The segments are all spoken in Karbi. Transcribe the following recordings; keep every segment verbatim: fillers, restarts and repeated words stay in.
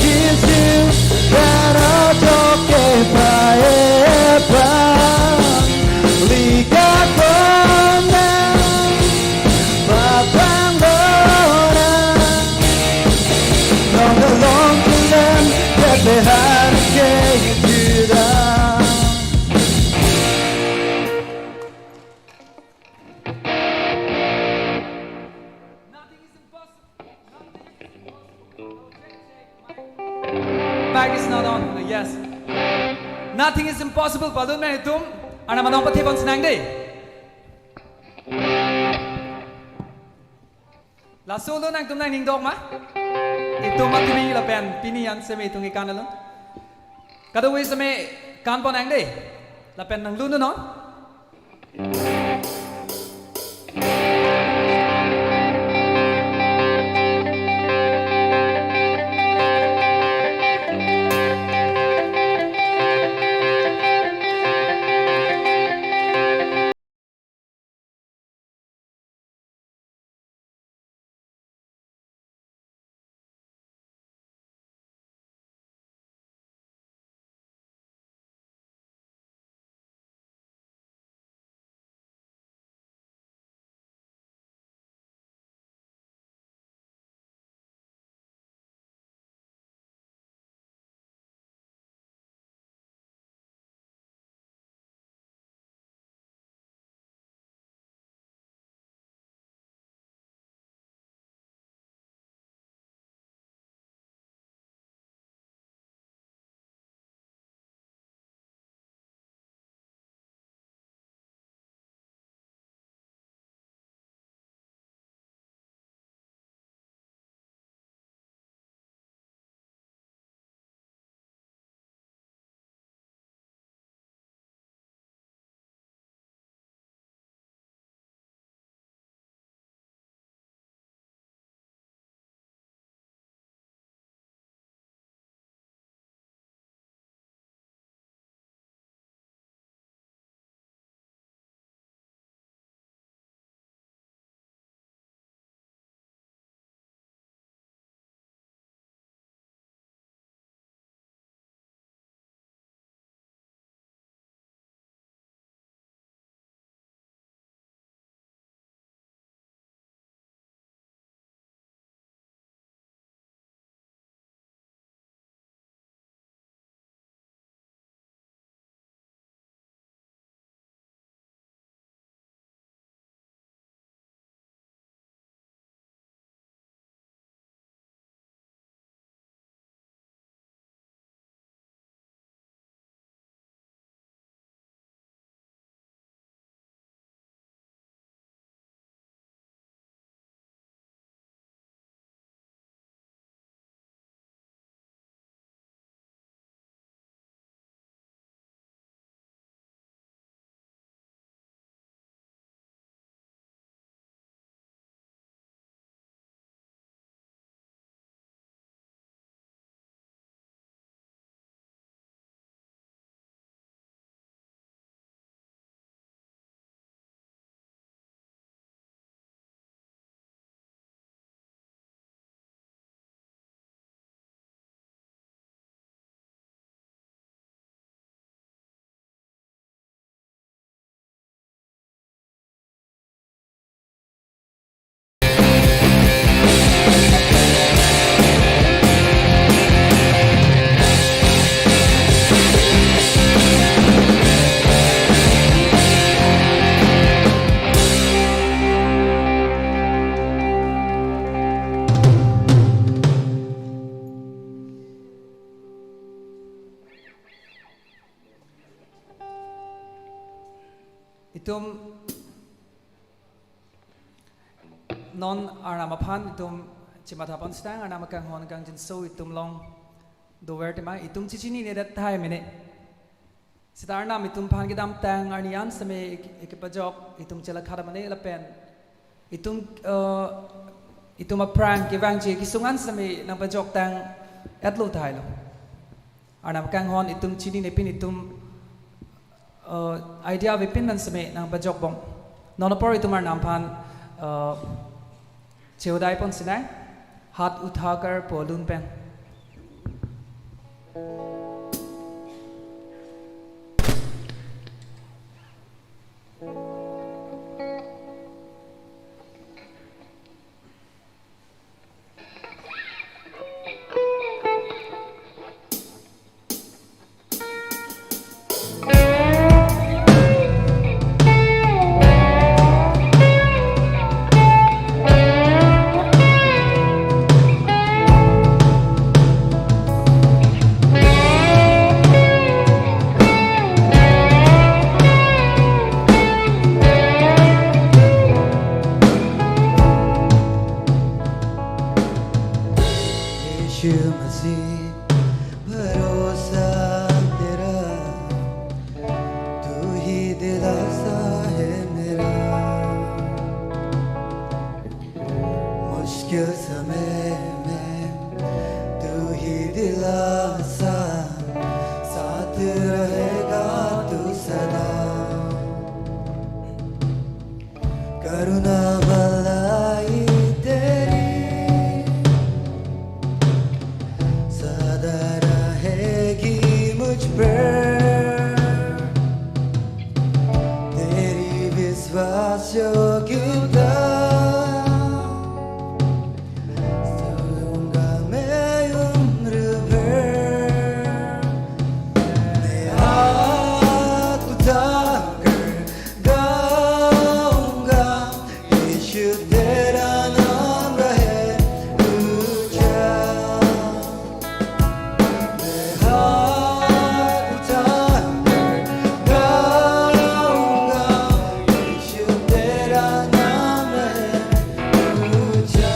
Isu daro joke pae pa liga kona babang lona nong along tulen kepehar ke juda. Mic is not on. Yes. Nothing is impossible. Balun me itum. Arnam anong pathe pon sinang dei. Laso lo nangtum nangning dok ma? Itum matumi lapen pini an seme itum ikan alun. Kadokave seme kan pon nang dei. Lapen nanglun non. Itum non Arnam aphan itum chimatha pon sitang, Arnam akanghon kangjinso itum along dover tema, itum chechininedet tahai mene. Seta Arnam itum aphan kedamtang arni an seme ik-, ikepajok itum chelakhat amane lapen itum, eh, itum aphrang kevangji kesung an seme nangpajoktang etlo tahai lo. Arnam akanghon itum chininepin itum, eh, idea avepin an seme nangpajok bom. Non apor itum Arnam aphan, eh, cheudai pon sinai, Hath Uthaakar pu alun pen. यीशु मसीह, भरोसा तेरा, तू ही दिलासा है मेरा। मुश्किल समय में तू ही दिलासा, साथ रहेगा तू सदा। करुणा भलाई तेरी सदा रहेगी मुझ पर, तेरी विश्वास योग्यता चलूंगा मैं उम्र भर। मैं हाथ उठाकर गाऊंगा, यीशु तेरा नाम रहे ऊंचा। मैं हाथ उठाकर गाऊंगा, यीशु तेरा नाम है ऊंचा।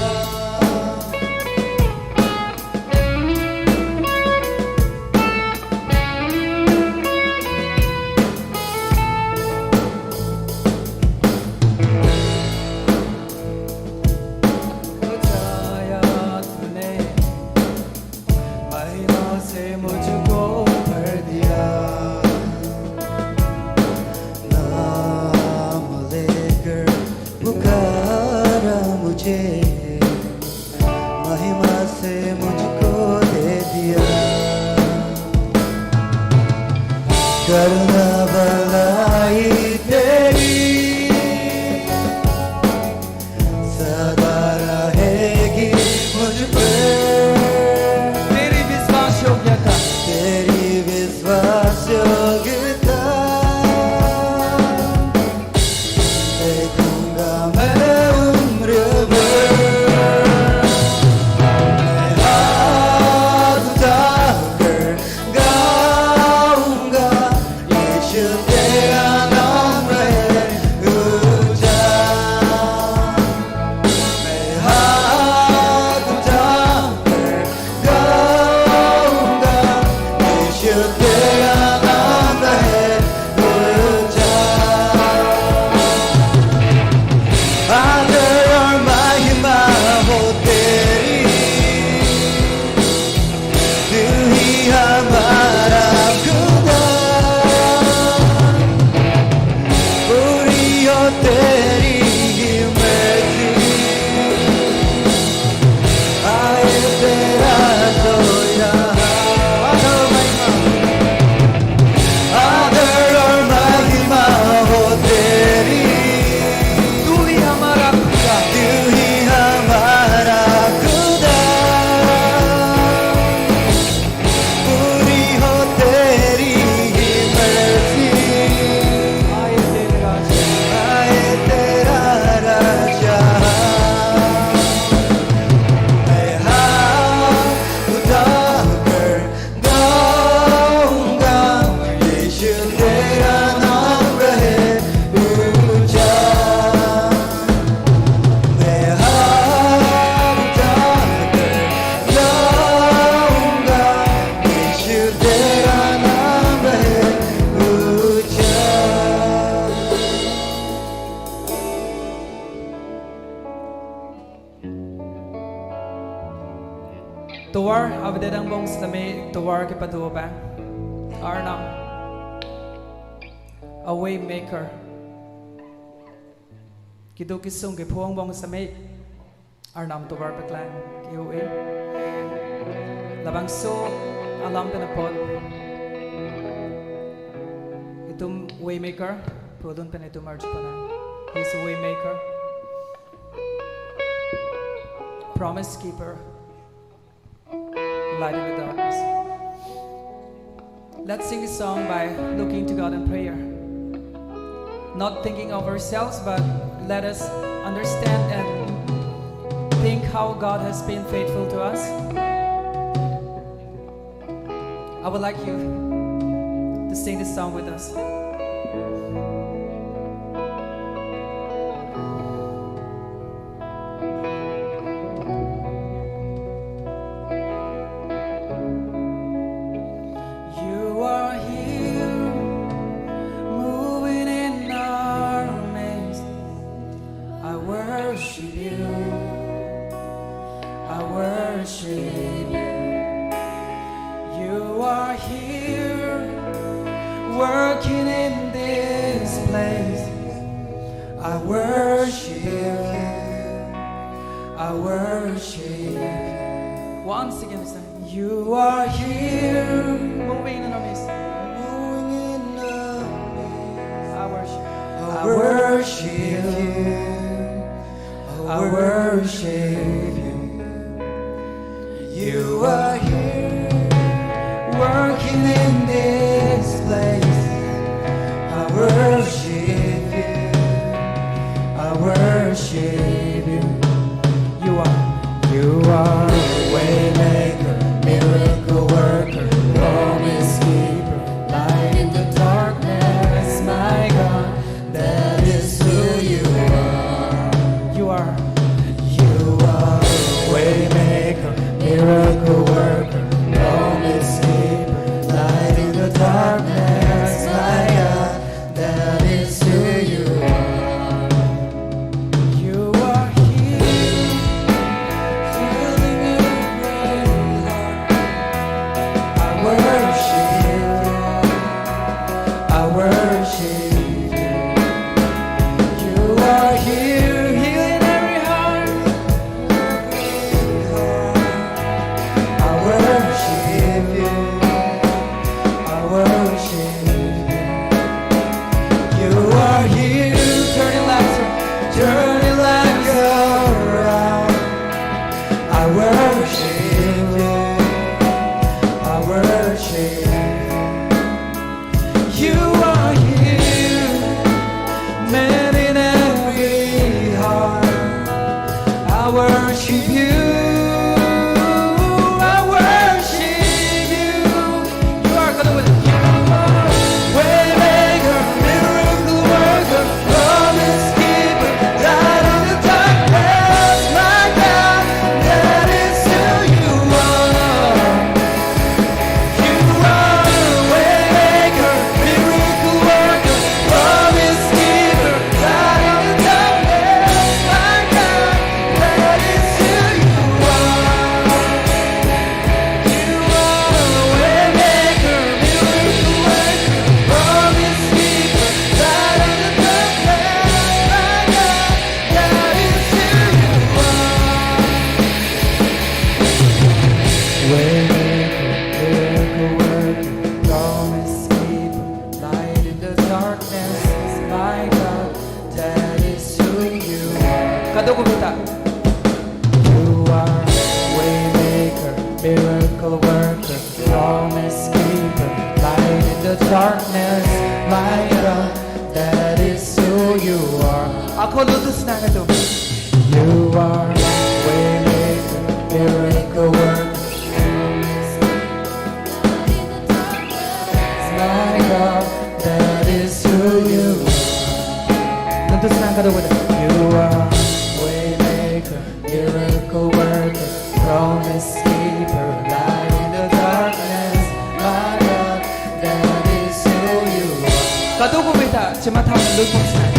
उठाया तूने, महिमा से मुझको भर दिया। नाम लेकर पुकारा मुझे, महिमा से मुझको दे दिया। करुणा भलाई तेरी सदा रहेगी मुझ पर। तेरी विश्वास योग्यता। तेरी विश्वास योग्यता। देखूंगा मैं उम्र भर। मैं हाथ उठाकर गाऊंगा, यीशु तेरा नाम है ऊंचा। मैं हाथ उठाकर गाऊंगा, यीशु तेरा नाम है ऊंचा। आदर और महिमा हो तेरी, तू ही हमारा खुदा। पूरी हो तेरी ही मर्जी। आए तेरा तो यहाँ। आदर और महिमा, आदर और महिमा हो तेरी। तू ही हमारा खुदा। तू ही हमारा खुदा। पूरी हो तेरी ही मर्जी। आए तेरा राज, आए तेरा राज। मैं हाथ उठाकर गाऊंगा, यीशु तेरा नाम रहे ऊंचा। मैं हाथ उठाकर गाऊंगा, यीशु तेरा नाम है ऊंचा। Tovar avedet angbong sitame tovar kepado abang Arnam, a way maker. Keduk kesung kepho angbong sitame Arnam tovar paklang ke-o-e. Labangso Alam pen apot itum waymaker, produn pen itum arjuponang. He's a waymaker, promise keeper, light in the darkness. Let's sing this song by looking to God in prayer. Not thinking of ourselves, but let us understand and think how God has been faithful to us. I would like you to sing this song with us. You are here, moving in our midst. I worship you. I worship you. You are here, working in this place. I worship you. I worship you. Once again, sir. You are here, moving in our midst. Moving in our midst. I worship. I worship you. I worship you. You are here, working in this place. I worship you. I worship you. You are. You are a waymaker, miracle worker, promise keeper, light in the darkness, my God. That is who you are. You are. You are a waymaker, miracle worker, promise keeper, light in the darkness, my God. That is who you are. You are here, healing every heart. I worship you. I worship you. You are here, healing every heart. I worship you. I worship you. You are here, turning lives, turning lives around. I worship you. I worship you. You are here, mending every heart. I worship you. I worship you. You are gonna win. You are waymaker, miracle worker, promise keeper, light in the darkness, my God, that is who you are. You are a waymaker, miracle worker, promise keeper, light in the darkness, my God, that is who you are. You are a waymaker, miracle worker, promise keeper, light in the darkness, my God, that is who you are. Waymaker, miracle worker, promise keeper, light in the darkness, my God, that is who you are. Kadokave ta. You are waymaker, miracle worker, promise keeper, light in the darkness, my God, that is who you are. Ako lotus nang ito. You are waymaker, miracle worker, my God, that is who you are. Lotus nang kadokave ta. You are waymaker, miracle worker, promise keeper, light in the darkness, my God, that is who you are. Kadokave ta, chematha lotus nang.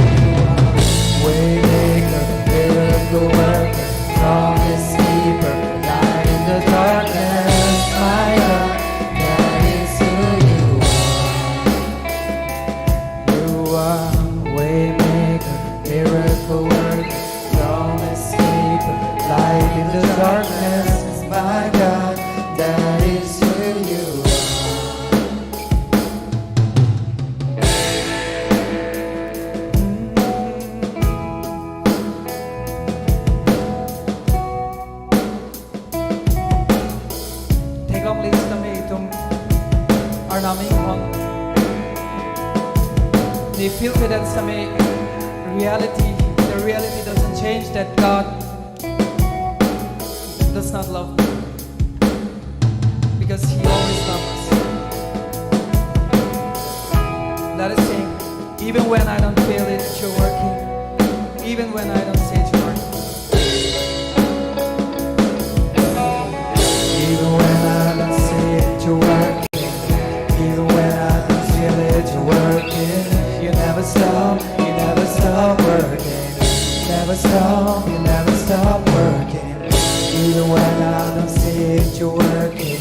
Waymaker, miracle worker, promise keeper, light in the darkness, my God, that is who you are. You are waymaker, miracle worker, promise keeper, light in the darkness, my God, that is who you Nami hon. They feel that some reality, the reality doesn't change, that God does not love me. Because He always loves us. Let us sing. Even when I don't feel it, you're working. Even when I don't see it, you're working. Even when I don't see it, you're working. Even when I don't feel it, you're working. You never stop, you never stop working. You never stop, you never stop working. Even when I don't see it, you're working.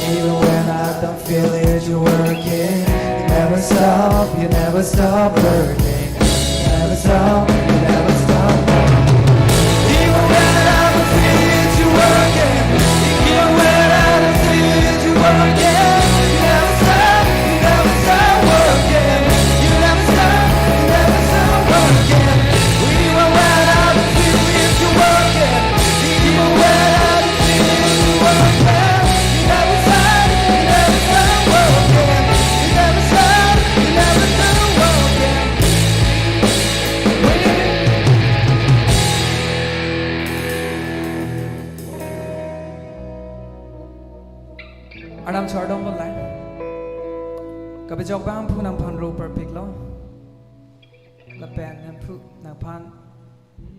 Even when I don't feel it, you're working. You never stop, you never stop working. You never stop, you never stop working. Even when I don't see it, you're working. Even when I don't see it, you're working. You never stop, you never stop working. You never stop, you never stop working. Even when I don't see it, you're working. Even when I don't see it, you're working. You never stop, you never stop working. You never stop, you never stop working. Arnam chardom bolai. Kapejok abang phu nangphan ro parpiklo. Lapen nangphu nangphan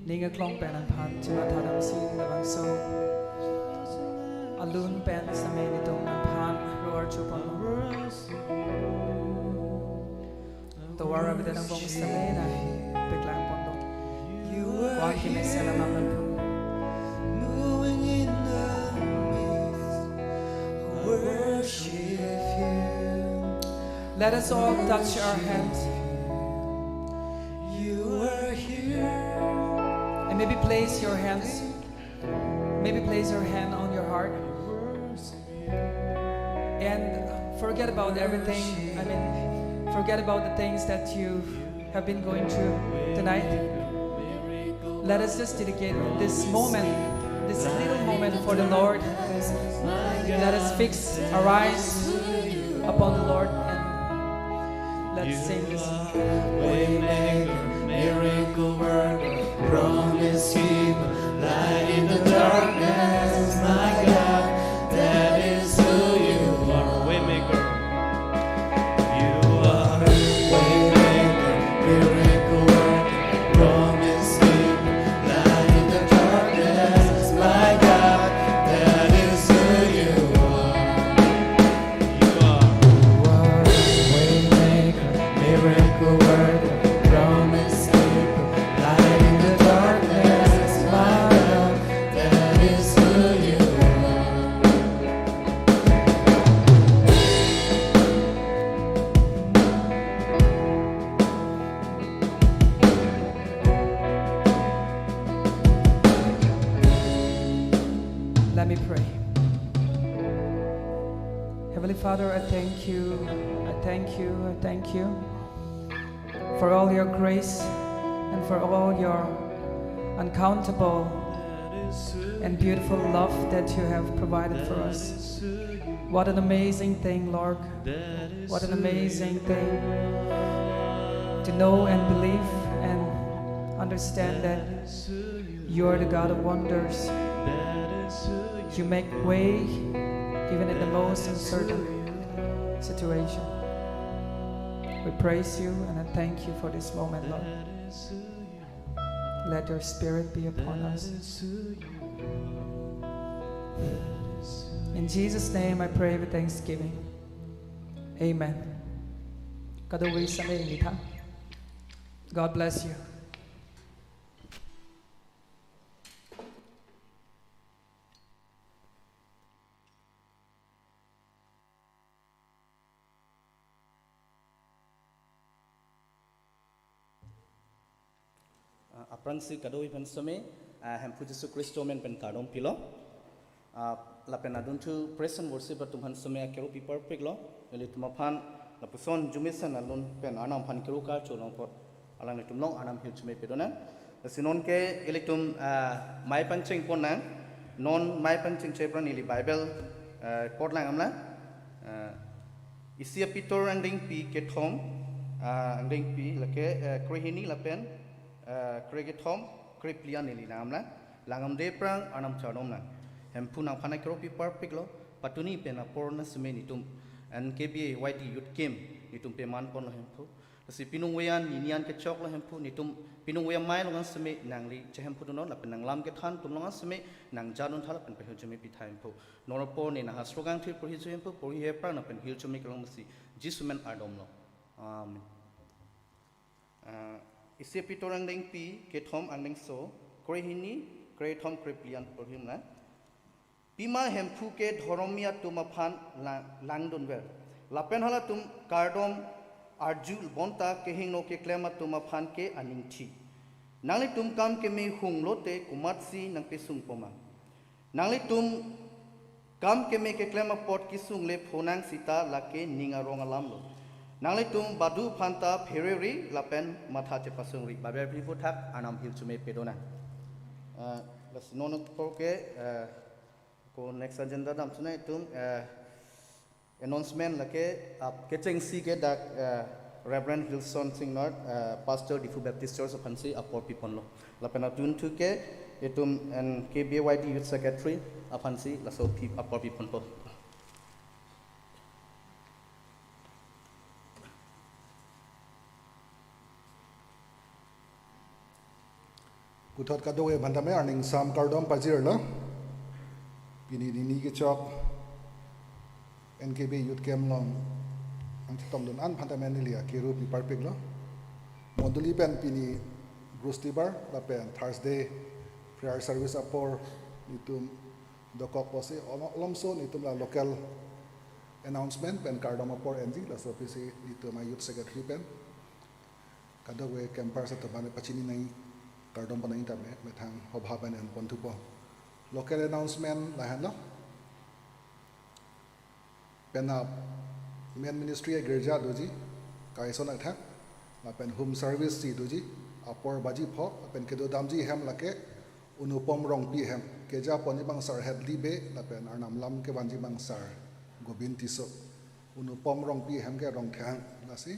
ning aklong pen nangphan chima thadam si labangso alun pen sitame nelitum nangphan ro arju ponlo. Tovar abida nangbong sitame nangpeklang ponlo. Ko-an kemesen alam nangphu. Moving in the midst, worship you. Let us all touch our hands. You are here. And maybe place your hands. Maybe place your hand on your heart. And forget about everything. I mean, forget about the things that you have been going through tonight. Let us just dedicate this moment, this little moment for the Lord. Let us fix our eyes upon the Lord and let's sing this. Waymaker, miracle worker, promise keeper, light in the darkness, my God, that is who you are. Waymaker. You are waymaker, miracle worker, promise keeper, light in the darkness, my God, that is who you are. You are. You are waymaker, miracle worker, promise keeper, light in the darkness, my God, that is who you are. Let me pray. Heavenly Father, I thank you, I thank you, I thank you for all your grace and for all your uncountable and beautiful love that you have provided for us. What an amazing thing, Lord. What an amazing thing to know and believe and understand that you are the God of wonders. You make way even in the most uncertain situation. We praise you and I thank you for this moment, Lord. Let your spirit be upon us. In Jesus' name I pray with thanksgiving. Amen. Kadokave sitame ingni tha. God bless you. Ah, aphrangsi kadokave aphan sitame, ah, Hemphu Jisu Khristo amen pen kardom pilo. Ah, lapen adunthu praise and worship atum aphan sitame akero pi parpiklo. Ilitum aphan lapuson arjumesen alun pen Arnam aphan kero karcho long apot alanglitum along Arnam hirjume pedonang. Lasi non ke ilitum, ah, mei pangcheng ponnang. Non mei pangcheng chepran ili Bible, ah, pot lang amla. Ah, Isi apitor angdengpi kethom, ah, angdengpi lake, eh, krehini lapen, eh, krekethom, krephli an neli nanglam lang. Langdamde aphrang Arnam chardomlang. Hemphu nangphan akero pi parpiklo, patuni pen apor na seme netum N K B A Y D Youth Camp netum peman ponlo Hemphu. Lasi pinung veyan nini an kechoklo Hemphu, netum pinung veyan mai along an seme nangli chehemphu dunnon lapen nanglam kethan atum along an seme nang jadun tha lapen pehirjume pitha Hemphu. Non apor ne nahasrok angthir porhi cho Hemphu, porhi he aphrang nangpen hirjume kelong masi Jisu amen ardomlo. Amen. Ah, isi apitor angdengpi kethom angdengso, krehini, krethom, krephli an porhim na. Pima Hemphu ke dhorommi atum aphan la-, langdunver. Lapen halatum kardom arju bonta kehingno keklem atum aphan ke aningthi. Nanglitum kam keme hung lote komatsi nangpesung poma. Nanglitum kam keme keklem apot kesungle phonang sita lake ning arong alamlo. Nanglitum badu aphanta phereri lapen matha chepasungri. Baber phli puthak Arnam hirjume pedona. Ah, lasi non apor ke, eh, ko next agenda damchunai itum, eh, announcement lake, ah, kechengsi ke dak, eh, Reverend Hilson Singnar, eh, Pastor Diphu Baptist Church aphansi apor piponlo. Lapen adunthu ke itum N K B A Y D Youth Secretary aphansi laso pi apor piponpo. Puthot kadokave aphan tame arningsam kardom pajirlo. Pini nini kechok N K B Youth Camp along nangchetongdun an aphan tame neli akero pi parpiklo. Mondoli pen pini Brustibar lapen Thursday prayer service apor netum dokok pusi om-, malomso netum la local announcement pen kardom apor enji, laso apotsi netum a-youth secretary pen kadokave campers atum aphan pachini nangji, kardom panangji tame methang hobha pen en ponthupo. Local announcement lahenlo. Penap main ministry agirja doji, Kaison athak, lapen home service si doji, apor baji pho, lapen kedodamji hem lake Unupom Rongpi hem, keja ponji abang Sar Hedli Bey, lapen Arnam alam kevanji abang Sar Gobind Tisso, Unupom Rongpi hem ke Rongthang, lasi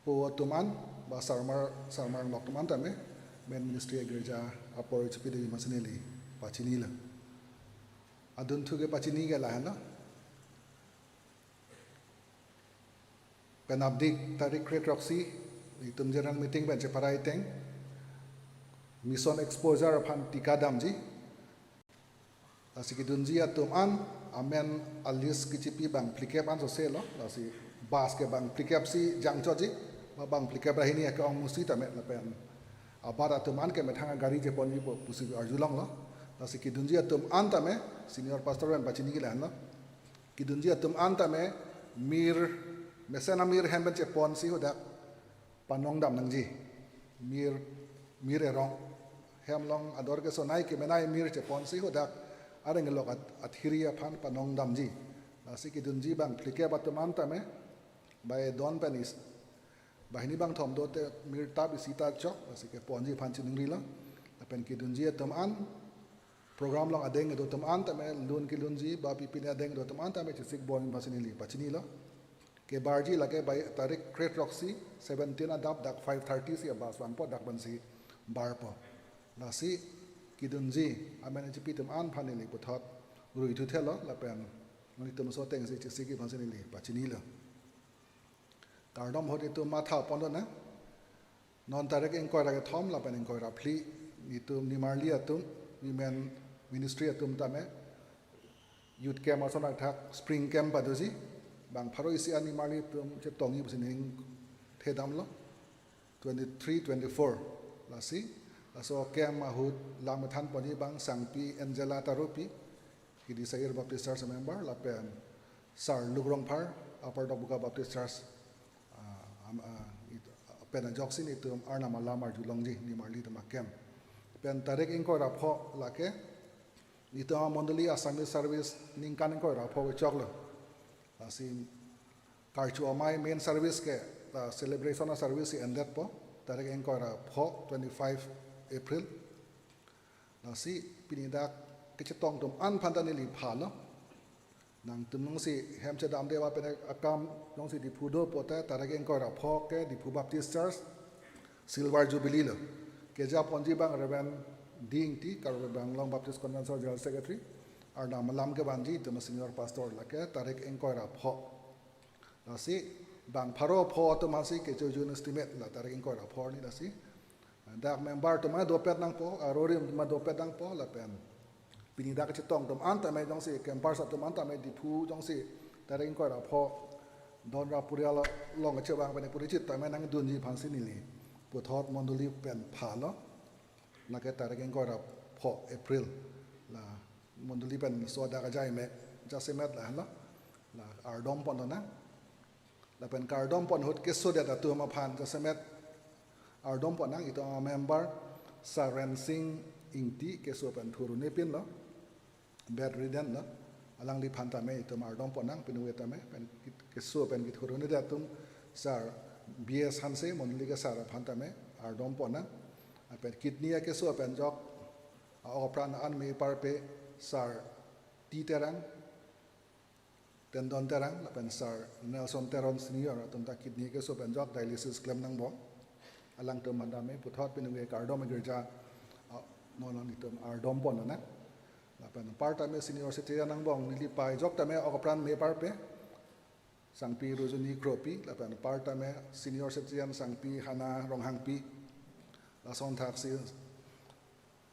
po atum an, ba sarmar, sarmar lok atum an tame, main ministry agirja apor chipidoji masi neli pachinilo. Adunthu ke pachini ke lahenlo. Penapdik tarik kre-throksi, itum general meeting pen cheparai ateng, mission exposure aphan tika damji. Lasi kedunji atum an, amen a-list kechipi bang phlikep an soselo, lasi bus ke bang phlikep si jangchotji, ba bang phlikep ra hini ke-ong musi tame lapen abat atum an ke methang agari cheponji pu-, pusi arjulonglo. Lasi kedunji atum an tame, senior pastor pen pachini ke lahenlo. Kedunji atum an tame mir, mesen amir hem pen cheponsi hadak panong dam nangji. Mir, mir erong. Hem along ador kesonei kemenei mir cheponsi hadak areng lok at-, athiri aphan panong damji. Lasi kedunji bang phlikep atum an tame, bai don pen is, banghini bangthom dote mir tap isi ta chok, lasi keponji aphan chiningrilo. Lapen kedunji atum an, program along adeng kedo atum an tame, lun kelunji, ba pipine adeng kedo atum an tame, chesik bom aphansi neli pachinilo. Kebarji lake bai tarik kre-throksi, seventeen adap dak five thirty si a-bus vanpo, dak pensi barpo. Lasi kedunji, amen chipi atum an aphan neli puthot rui thuthelo, lapen nanglitum aso atengsi chesikji aphansi neli pachinilo. Kardom ahut itum matha pondona. Non tarik ingkoi ra kethom lapen ingkoi ra phli, netum nimarli atum, women ministry atum tame, youth camp ason athak spring camp padoji, bang pharo isi an nimarli atum chetongji pusi ningthedamlo, twenty-three, twenty-four, lasi, laso camp ahut lam kethan ponji bang Sangpi Angela Tarupi, Hidi Sair Baptist Church member, lapen Sar Luk Rongphar, Upper Dokboka Baptist Church, ah, am-, ah, it-, pen ajoksi netum Arnam alam arjulongji nimarli atum a-camp. Pen tarik ingkoi ra pho lake, netum amondoli Assamese service ningkan ingkoi ra pho kechoklo. Lasi karcho amei main service ke, ah, celebration a-service si endetpo, tarik ingkoi ra pho, twenty-five April. Lasi pini dak kechetong atum an aphan ta neli phalo. Nangtum nungsi hem chedamde ba pen akam nungsi Diphu do pote tarik ingkoi ra pho ke Diphu Baptist Church Silver Jubilee lo. Keja ponji abang Reverend D Ingti, Karbi Anglong Baptist Convention General Secretary. Arnam alam kevanji itum senior pastor lake tarik ingkoi ra pho. Lasi bang pharo pho atum aphansi kecho jun estimate la tarik ingkoi ra pho arni lasi. Dak member atum dopet nangpo, arorim atum dopet nangpo lapen pini dak chetong atum an tame jongsi campers atum an tame Diphu jongsi tarik ingkoi ra pho Donra Purial along kachevang pen puri chit tame nangdunji aphansi neli puthot mondoli pen phalo. Lake tarik ingkoi ra pho April. La mondoli pen so dak ajai mek jasemet la halo. La ardom pon lonang. Lapen kardom pon ahut kesodet atum aphan jasemet ardom pon nang, itum amember Sir Rensing Ingti keso pen thurune pinlo, bedridden lo. Alangliphan tame itum ardom pon nang, pinwe tame pen kit-, keso pen kithurune det atum Sir B S Hanse, mondoli ke sir aphan tame ardom pon nang. Lapen kidney akeso pen jok a-ok apran an me parpe Sir T Terang, Tendon Terang lapen Sir Nelson Teron Senior atum ta kidney keso pen jok dialysis klem nangbom. Alangtum aphan tame puthot pinwe kardom agirja, ah, non non itum ardom pon lonang. Lapen apar tame senior citizen angbong neli pai jok tame ok apran me parpe Sangpi Rujuni Kropi, lapen apar tame senior citizen Sangpi Hana Ronghangpi. Lason thaksi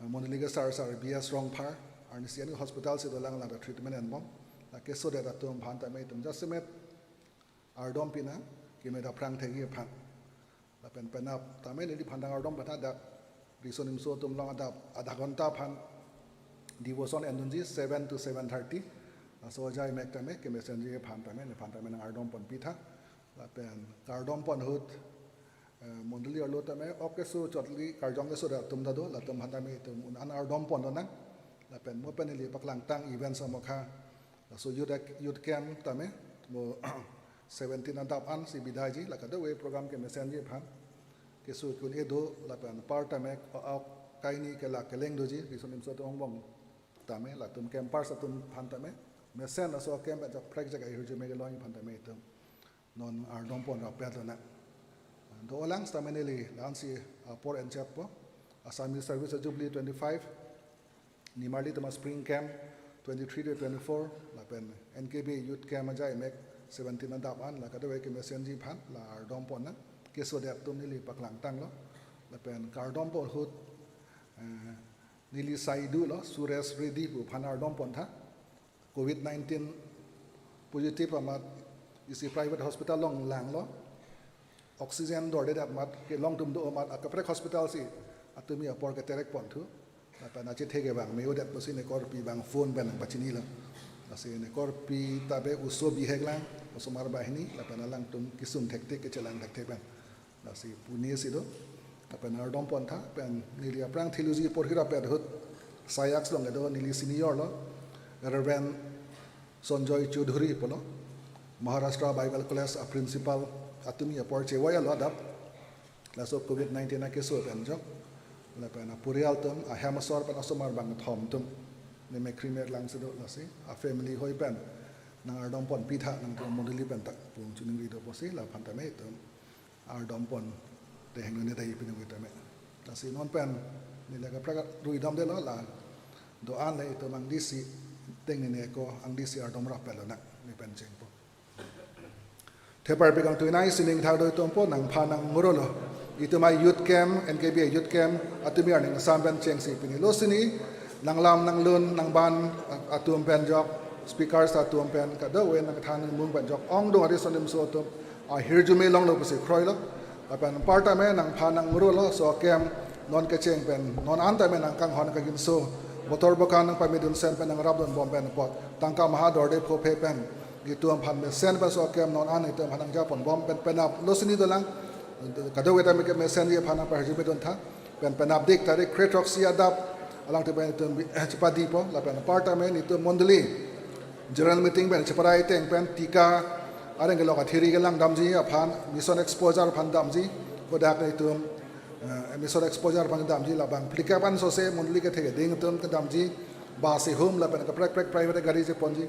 mondoli ke sir, Sir B S Rongphar, arnisi an hospital si dolang, la treatment enbom. La kesodet atum aphan tame itum jasemet ardom pon nang, keme aphrang thekji aphan. Lapen penap tame neliphan dang ardom pon tha, dak riso nimso atum along adap adha ghonta aphan devotion endunji, seven to seven thirty. Laso ajai mek tame kemesenji aphan tame, nephan tame nang ardom ponpi tha. Lapen kardom pon ahut eh, mondoli arlo tame ok keso chotli karjong kesodet atum ta do, latum aphan tame itum un an ardom pon lonang. Lapen mo pen neli paklangtang event samokha. Laso youth ac-, youth camp tame mo seventeen adap ansi bidaiji, la kadokave program kemesenji aphan. Keso kun edo lapen apar tame ok kaini kelak keleng doji, riso nimso atum angbong tame, latum campers atum aphan tame mesen laso camp ajak prek jak ahirjume kelongji aphan tame itum non ardom pon rapet lonang. Do-olang sitame neli la-ansi apor encheppo. Assamese Service Jubilee twenty-five, nimarli atum a-spring camp twenty-three to twenty-four, lapen N K B Youth Camp ajai mek seventeen adap an, la kadokave kemesenji aphan la ardom pon nang. Kesodet atum neli paklangtanglo. Lapen kardom pon ahut, eh, neli saidu lo, Suresh Reddy pu aphan ardom pon tha. Covid nineteen positive amat isi private hospital along langlo. Oxygen dordedet amat kelong atum do amat akaprek hospital si atumi apor keterek pon thu. Lapen achethe kevang me-odet pusi nekorpi abang phone pen nangpachinilo. Lasi nekorpi ta be oso bihek lang, osomar banghini, lapen alangtum kesung thekthek, kechelang thekthek pen. Lasi Pune si do. Lapen ardom pon tha, pen neli aphrang theology porhi rapet ahut, SAIACS along kedo neli senior lo, Reverend Sanjoy Choudhury pulo, Maharashtra Bible College a-principal, atumi apor chevoi-alo adap. Laso covid nineteen akeso pen jok. Lapen apurial atum, ahem asor pen asomar bangkethom atum, ne mekkri mek lang si do, lasi a-family hoi pen nang ardom ponpi tha, nangtum mondoli pen ta pung chuningri do pusi, laphan tame itum ardom pon teheng ne dai pinung tame. Lasi non pen neli kaprek ruidamdelo, la do-an le itum angdisi tengnene ako angdisi ardom rapet lonang, ne pen chengpo. Theparpi kangtui nai sining thar do itum po, nangphan nang muro lo. Itum a-youth camp, N K B a-youth camp atumi arni ingsan pen chengsi pini lo sini nanglam nanglun nangban atum pen jok, speakers atum pen, kadokave nangthan mung pen jok, ongdung ariso nimso atum ahirjume longlo pusi kroilo. Lapen apar tame nangphan nang muro lo, laso camp non kecheng pen non an tame nangkanghon kaginso, botor bokan nangpamidun sen pen nangrapdun bom pen apot, tangka maha dorde phophe pen itum aphan mesen pen laso camp non an itum aphan nangja pon bom pen penap lo sini dolang. Kadokave tame kemesenji aphan nangpahirjume dun tha. Pen penapdik tarik kre throksi adap alangtum pen itum bi-, chepadipo, lapen apar tame nelitum mondoli general meeting pen cheparai ateng pen tika areng kelok athiri kelang damji aphan, mission exposure aphan damji, kodak nelitum, eh, mission exposure aphan damji, labang phlikep an sose mondoli kethe keding atum kedamji, bus ihum lapen kaprek prek private gari cheponji.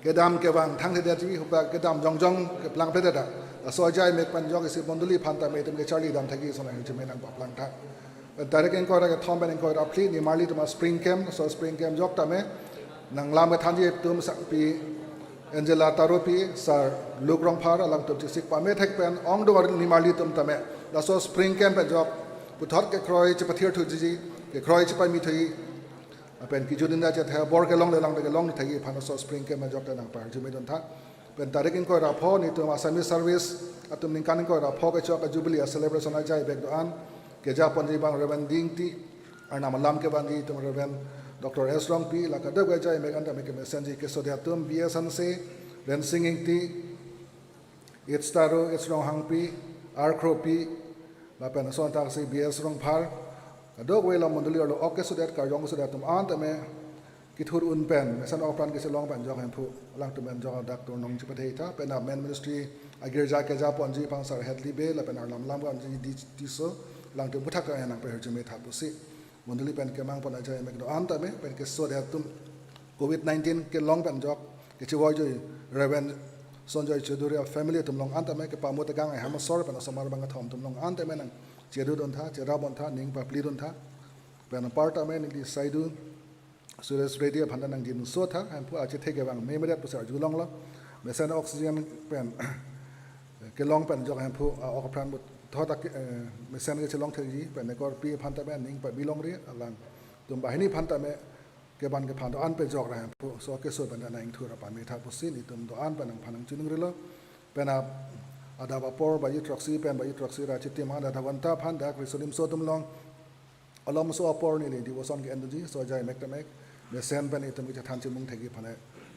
kedam kevang thangthedetji, hupak kedam jongjong keplang pledetda. Laso ajai mek pen jok isi mondoli aphan tame itum kecharli dam thekji ason ahirjume nangpaplang tha. Pen tarik ingkoi ra kethom pen ingkoi ra phli nimarli atum a spring camp, laso spring camp jok tame nanglam kethanji atum sangpi Angela Tarupi, Sir Luke Rongphar, alangtum chesik pame thek pen ongdung nimarli atum tame laso spring camp pen jok puthot kekroi chepathir thuji, kekroi chepami thuji, pen kejut inda chethe bor kelongle lang kelong thekji aphan laso spring camp jok ta nangpahirjume dun tha. Pen tarik ingkoi ra pho nelitum Assamese service atum ningkan ingkoi ra pho kechok a jubilee a celebration ajai bek do-an keja ponji abang Reverend Dingti, Arnam alam kevanji atum Reverend Doctor S Rongpi, la kadokave ajai mek an tame kemesenji kesodet atum B S Hanse, Rensing Ingti, H Taro, H Ronghangpi, R Kropi, lapen ason thaksi B S Rongphar, kadokave la mondoli arlo ok kesodet, karjong kesodet atum an tame kethur un pen mesen ok apran kachelong pen jok Hemphu alangtum pen jok adak turnong chepathe tha, pen a main ministry agirja keja ponji abang Sir Hedley Bey, lapen Arnam alam kevanji Ding Tisso, alangtum aphuthak ta nangpahirjume tha pusi mondoli pen kemang pon ajai mek do-an tame pen kesodet atum covid nineteen kelong pen jok kechevoijoi Reverend Sonjoy Chowdhury a family atum along an tame kepamut agang ahem asor pen osomar bang kethom atum along an tame nangchedu dun tha, cherap pon tha, ning papli dun tha. Pen apar tame neli saidu Suresh Reddy aphan ta nangjinso tha, Hemphu achethe kevang memedet pusi arjulonglo. Mesen oxygen pen kelong pen jok Hemphu a ok apran puthot ak-, eh, mesen kechelong thekji pen nekorpi aphan tame ning pabi longri, alangtum banghini aphan tame kevan kephan do-an pejok ra Hemphu, so keso pen ta nang ingthur ra pame tha pusi nelitum do-an pen nangphan nangchiningrilo. Pen a adap apor baji throksi pen baji throksi ra chitim an adap anta aphan dak riso nimso atum along alomso apor neli devotion ke-endunji, so ajai mek ta mek mesen pen itum kechethan chimung thekji aphan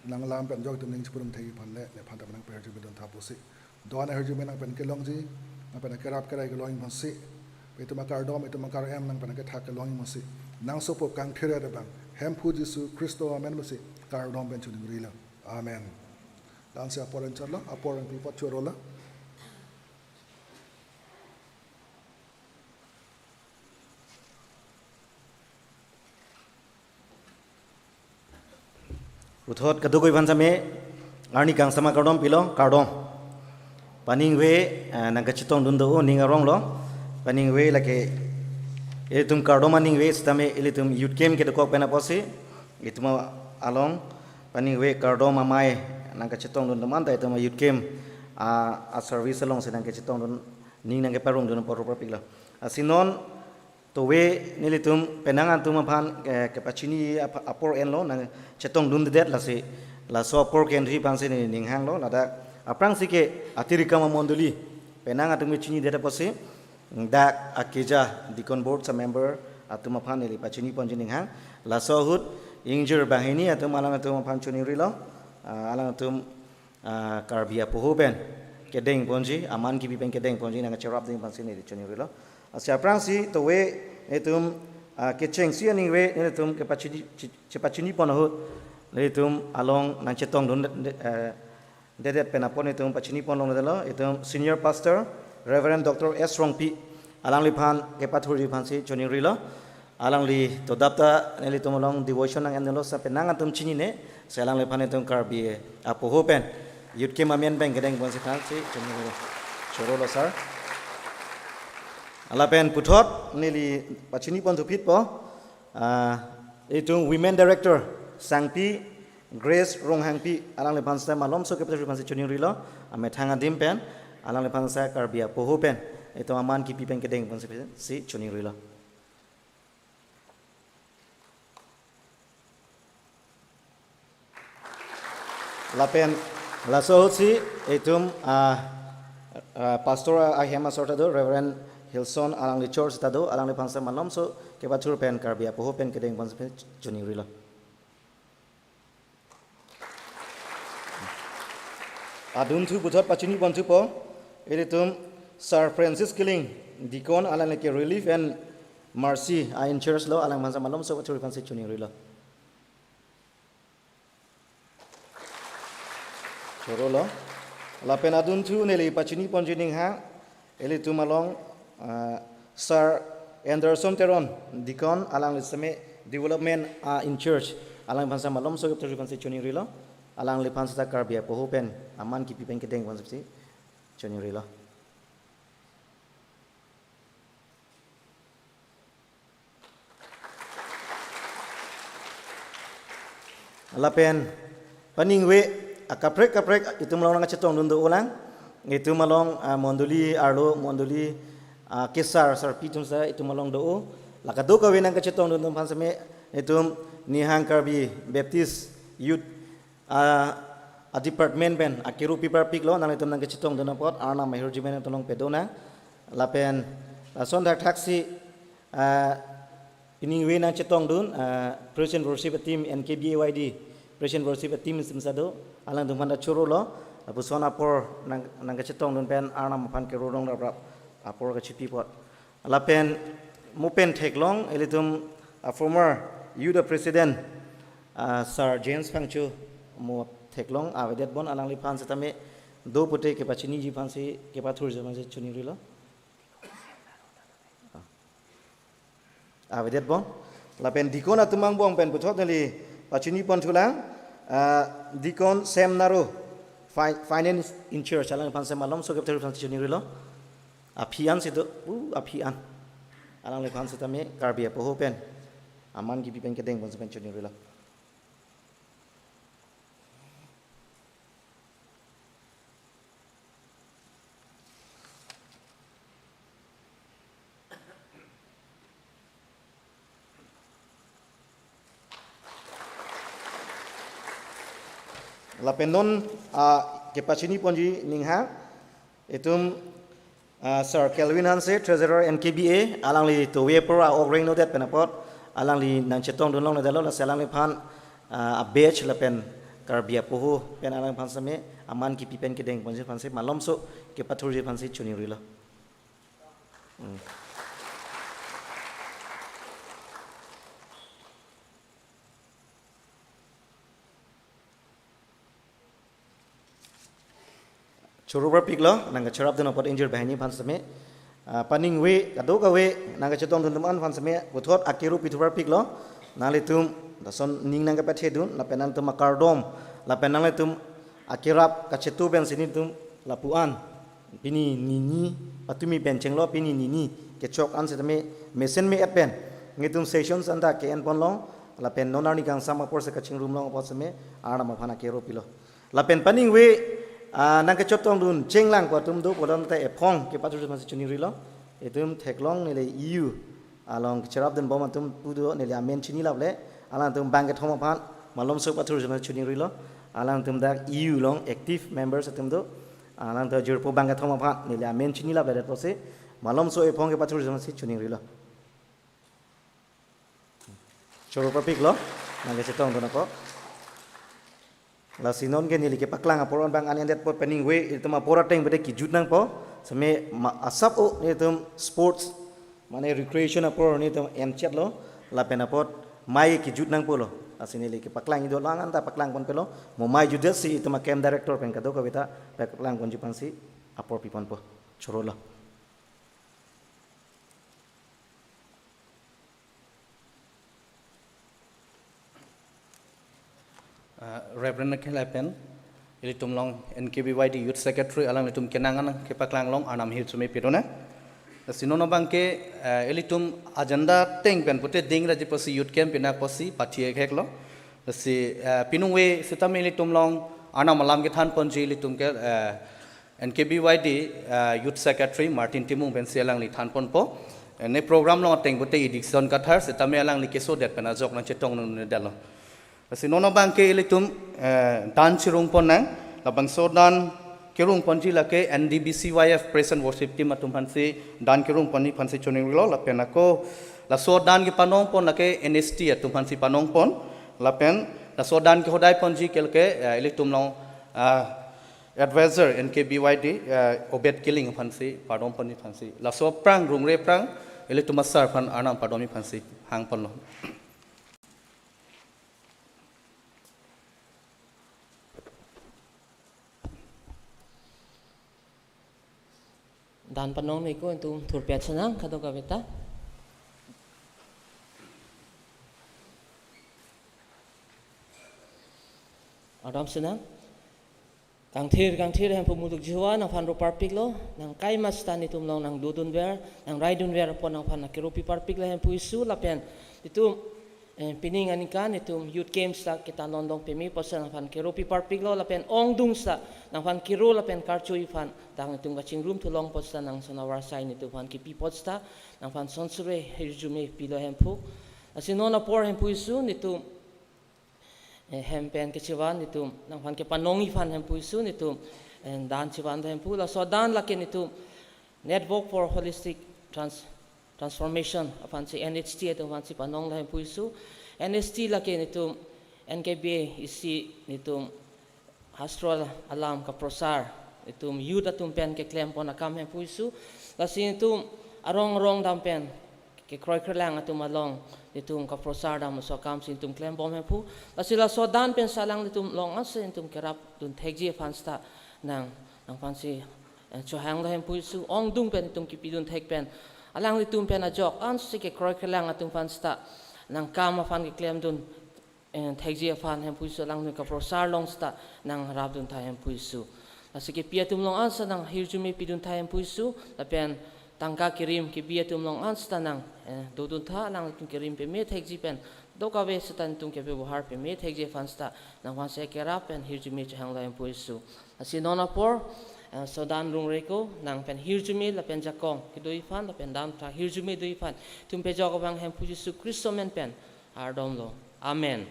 nanglam pen jok itum ning chipurung thekji aphan le nephan ta nangpahirjume dun tha pusi. Do-an ahirjume nang pen kelongji, nang pen kerap kerai kelongji aphansi, itum akardom, itum akar-em nang pen kethak kelongji aphansi, nang sopo kangthir abang Hemphu Jisu Khristo amen pusi kardom pen chiningrilo. Amen. Dance apor enchotlo, apor pen pi apot chorolo. Puthot kadokave aphan tame arni kangsam akardom pilo, kardom. Paningve, eh, nangkachetong dun do ning aronglo. Paningve lake ilitum kardom aningve sitame ilitum youth camp kedokok pen apotsi itum along paningve kardom amei nangkachetong dun do manta itum youth camp a, a service alongsi nangkachetong dun, ning nangkeparong dun apor apor piklo. Lasi non tove nelitum penang atum aphan, eh, kepachini ap-, apor enlo, nangchetong dundedet lasi laso apor kendri aphansi neli ning hanglo, ladak aphrangsi ke atirikam amondoli penang atum kechinidet apotsi dak akeja deacon board a member atum aphan neli pachini ponji ning hang. Laso ahut ingjir banghini atum alangtum aphan chiningrilo, ah, alangtum ah, Karbi apoho pen kedeng ponji, aman kipi pen kedeng ponji nangcherap ding aphansi neli chiningrilo. Lasi aphrangsi tove nelitum, ah, kechengsi aningve nelitum kepachini, che-, chepachini pon ahut nelitum along nangchetong dun de-, de-, eh, dedet pen apot nelitum pachini pon longledetlo, itum Senior Pastor Reverend Doctor S Rongpi alangliphan kepathurji aphansi chiningrilo. Alangli todap ta nelitum along devotion nang-endunlo, sa penang atum chinine, si alangliphan itum Karbi apoho pen youth camp amen pen kedeng ponsi aphansi chorolo. Chorolo, sir. Lapen puthot neli pachini pon thuphitpo, ah, itum Women Director sangpi Grace Ronghangpi, alangliphan sa malomso kepathurji aphansi chiningrilo, amethang adim pen, alangliphan sa Karbi apoho pen itum aman kipi pen kedeng ponsi aphansi chiningrilo. Lapen laso ahutsi itum, ah, ah, pastor ahem asor ta do, Reverend Hilson, alangli church ta do, alangliphan sa malomso kepathur pen Karbi apoho pen kedeng ponsi aphansi chiningrilo. Adunthu puthot pachini pon thupo, ilitum Sir Francis Killing, Deacon, alangli ke Relief and Mercy a in charge lo, alangphan sa malomso kepathur aphansi chiningrilo. Chorolo. Lapen adunthu neli pachini ponji ning hang, ilitum along, ah, Sir Anderson Teron, Deacon, alangli seme development a in charge, alangphan sa malomso kepathur aphansi chiningrilo. alangliphan seta Karbi apoho pen aman kipi pen kedeng pon sipsi choningrilo. Lapen paningve akaprek kaprek itum along nangkachetongdun do-olang. Itum along, ah, mondoli arlo, mondoli, ah, kesar sarpi atum seta itum along do-o. La kadokave nangkachetongdun atum aphan seme itum Nihang Karbi Baptist Youth, ah, a department pen akero pi parpiklo, nanglitum nangkachetongdun apot Arnam ahirjume nangtum along pedonang. Lapen lason thakthaksi, ah, iningve nangchetongdun, ah, praise and worship team, N K B A Y D praise and worship team sim sado, alangtum aphan ta chorolo, lapuson apor nang, nangkachetongdun pen Arnam aphan kero rong raprap apor kachipi apot. Lapen mo pen theklong ilitum, ah, former youth president, ah, Sir James Phangcho mo theklong avedet bon, alangliphan setame do pute kepachiniji aphansi, kepathurji aphansi choningrilo. Avedet bon. Lapen deacon atum angbong pen puthot neli pachini pon thulang, ah, Deacon Sam Naro, fi-, finance in charge, alangliphan se malomso kepathur aphansi choningrilo. Aphi an si do, uh, aphi an. Alangliphan setame Karbi apoho pen aman kipi pen kedeng pon si pen choningrilo. Lapen non, ah, kepachini ponji ninghang, itum, ah, Sir Kelvin Hanse, Treasurer N K B A, alangli tove apor a-ok rengnodet pen apot, alangli nangchetongdun longledetlo, lasi alangliphan, ah, a-batch lapen Karbi apoho pen alangliphan seme aman kipi pen kedeng ponji aphansi malomso kepathurji aphansi choningrilo. Hmm. Choro parpiklo, nangkacherapdun apot ingjir banghini aphan seme, ah, paningve kadokave nangkachetongdun atum an aphan seme puthot akero pithu parpiklo, nanglitum lason ning nangkepethedun, lapen nangtum akardom, lapen nanglitum akerap kachetu pensi nelitum lapu-an pini nini, patumi pen chenglo, pini nini kechok an setame mesen me-et pen nelitum session anta ke-en ponlong, lapen non arni kangsam apor si kachingrum long apot seme Arnam aphan akero pilo. Lapen paningve, ah, nangkachetongdun chenglang pu atum do pulo tangte ephong kepathurji aphansi choningrilo. Itum theklong neli E U along cherapdun bom atum pu do, neli amen chinilap le, alangtum bang kethom aphan malomso pathurji aphan choningrilo. Alangtum dak E U along active members atum do, alangtum jirpo bang kethom aphan neli amen chinilapledet apotsi malomso ephong kepathurji aphansi choningrilo. Choro parpiklo, nangkachetongdun ako. Lasi non ke neli kepaklang apor an bang an-endet apot, paningve itum apor ateng pute kejut nangpo, seme ma-, asap o nelitum sports, mane recreation apor nelitum enchetlo, lapen apot mei kejut nangpolo. Lasi neli kepaklang ido lang anta paklang ponpelo, mo mei jutdet si itum a-camp director pen kadokave ta paklang ponji aphansi apor piponpo. Chorolo. Ah, Reverend Nakhel Epen, ilitum along N K B Y D Youth Secretary, alanglitum kenang an kepaklang long Arnam ahirjume pedonang. Lasi non abangke, eh, ilitum agenda ateng pen pute ding raji apotsi youth camp pinak apotsi pathi ekheklo. Lasi, eh, piningve setame ilitum along Arnam alam kethan ponji ilitum ke, eh, N K B Y D, eh, Youth Secretary Martin Timung pensi alangli than ponpo. Eh, ne program along ateng pute Edison Kathar, setame alangli kesodet pen ajok nangchetongdundetlo. Lasi non abangke ilitum, eh, dan chirung ponnang, labangso dan kirung ponji lake N D B C Y F Praise and Worship Team atum aphansi dan kirung ponji aphansi choningrilo, lapen ako laso dan kepanong pon lake N S T atum aphansi panong pon, lapen laso dan kehodai ponji ke lake, eh, ilitum along, ah, Advisor N K B Y D, eh, Obed Killing aphansi pardom ponji aphansi. Laso aphrang rungre aphrang ilitum asar aphan Arnam pardom aphansi hang ponlo. Dan panong niko itum thurpet senang kadokave ta. Ram senang. Kangthir, kangthir hemphu muluk Jehovah nangphan ro parpiklo, nang kaima seta netum along nang dodunver, nang raidunver apot nangphan nang keropi parpiklo hemphu Jisu lapen netum, eh, pining aningkan netum Youth Games ta kita longdong peme apotsi nangphan keropi parpiklo lapen ongdung seta nangphan kero lapen karcho aphan ta netum kachingrum thu long apot seta nang son avar asai netum aphan kipi apot seta nangphan son sure hirjume pilo hemphu. Lasi non apor hemphu Jisu netum eh, hem pen kechevan netum nangphan kepanongji aphan hemphu Jisu netum, eh, dan chevan do hemphu. Laso dan lake netum Network for Holistic Trans-, Transformation aphansi N H T atum aphansi panonglo hemphu Jisu. N H T lake netum N K B A isi netum hastro alam kaprosar netum youth atum pen keklempon akam hemphu Jisu. Lasi netum arong arong dam pen kekroi krelang atum along netum kaprosar dam laso akamsi netum klembom hemphu. Lasi laso dan pen si alanglitum along ansi netum kerapdun thekji aphan seta nang, nangphansi, eh, chohanglo hemphu Jisu. Ongdung pen netum kipidun thek pen alanglitum pen ajok ansi kekroi krelang atum aphan seta nang kam aphan keklemdun, eh, thekji aphan hemphu Jisu alangli kaprosar along seta nang rapdun tha hemphu Jisu. Lasi kepi atum along ansi nang hirjume pidun tha hemphu Jisu, lapen tangka kerim kebi atum along ansi seta nang, eh, dodun tha, alanglitum kerim peme thekji pen dokave seta netum kebebohar peme thekji aphan seta nangphansi kerap pen hirjume chohanglo hemphu Jisu. Lasi non apor, eh, sodan rungre ko nang pen hirjume lapen jakong kedo aphan lapen damtha hirjume do aphan netum pejok abang hemphu Jisu Khristo amen pen ardomlo. Amen.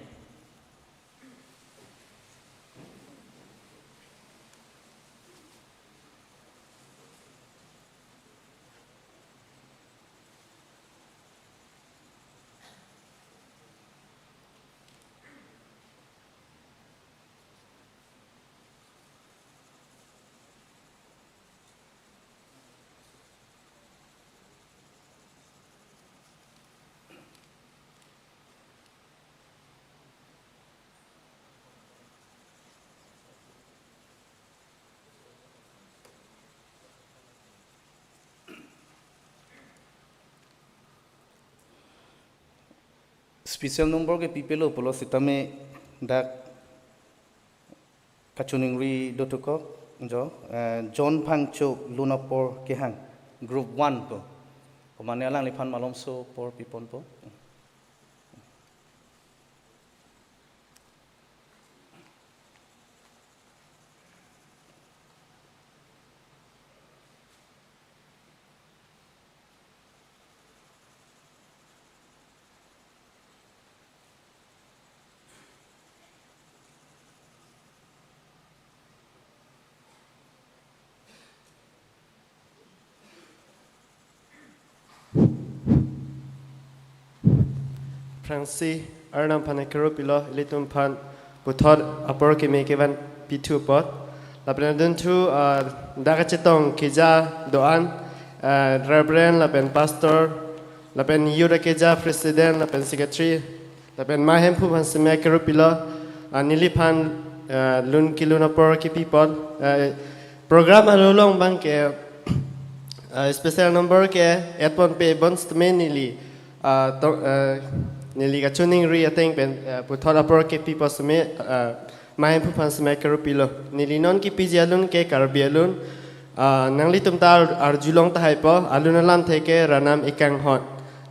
Special number kepipelo pulo sitame dak kachiningri do tukok jo, eh, John Phangcho lun apor kehang group one po. Komane alangliphan malomso apor piponpo. Aphrangsi Arnam aphan kero pilo, ilitum aphan puthot apor keme kevan pithu apot. Lapen adunthu, ah, dak kachetong keja do-an, ah, Reverend lapen Pastor, lapen Youth akeja President lapen Secretary, lapen ma hemphu aphan seme kero pilo, ah, neliphan, ah, lun kelun apor kepi apot, ah, program along abang ke, ah, special number ke et ponpe bonsitame neli, ah, to, ah, neli kachiningri ateng pen, ah, puthot apor kepi apot seme, ah, ma hemphu aphan seme kero pilo. Neli non kepiji alun ke Karbi alun, ah, nanglitum ta ar-, arjulong tahai po, alun alamthe ke Ranam Ekanghon.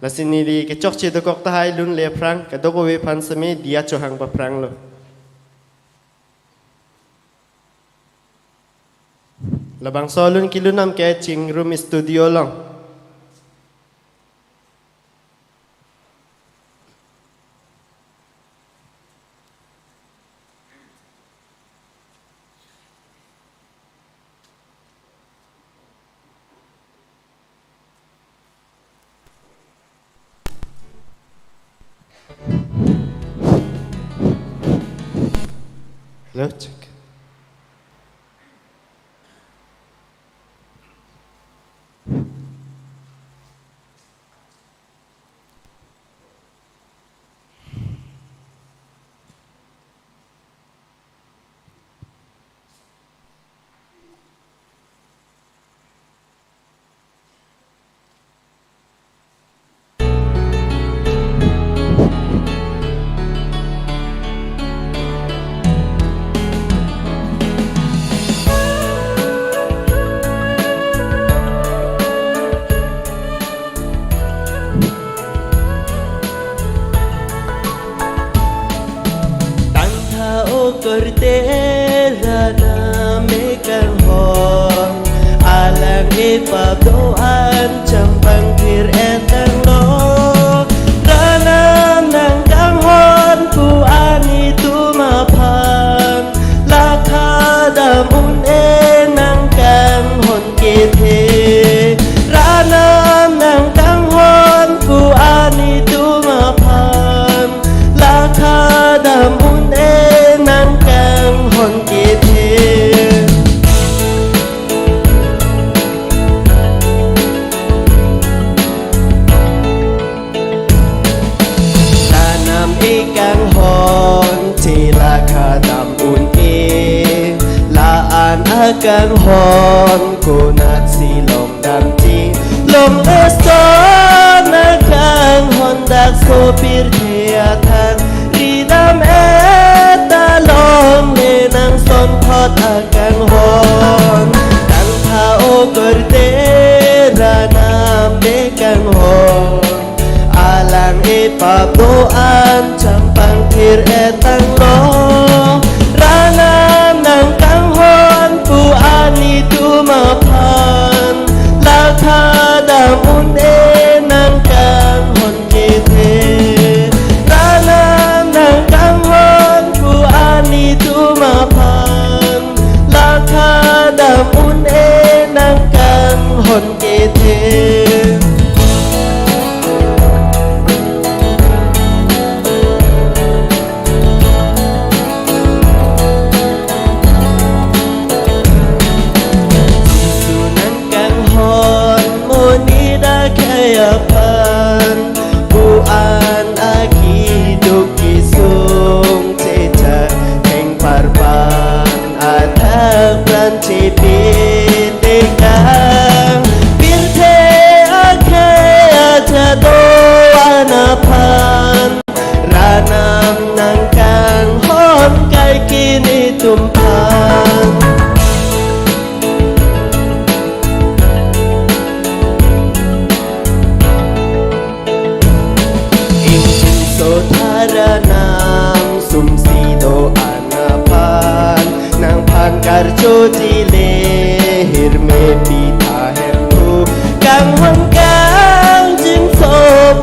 Lasi neli kechokche dokok tahai lun le aphrang, kadokave aphan seme diya chohang paphranglo. Labangso alun kelun nam ke Chingrum Studio along. Hello, check. Kanghon konatsi long damji, long eson akanghon dak sopir the athang, ridam eta longle nang sonthot akanghon. Tangtha okorte ranam de kanghon. Alang epap do-an champang thir etanglo. Ranam nangkanghon pu anitum aphan, lakha dam un-e nangkanghon kethe. Ranam nangkanghon pu anitum aphan, lakha dam un-e nangkanghon kethe. Jisu nangkanghon monit akhei aphan, pu-an akiduk kisung chechak thengparpan athak pran chepi tekang, pirthe akhei ajat do-an aphan, ranam nangkanghon kaikini tumphan. Ingjinso tha ranam sumsi do-an aphan, nangphan karchoji le hirme pitha hemphu, kanghon kangjinso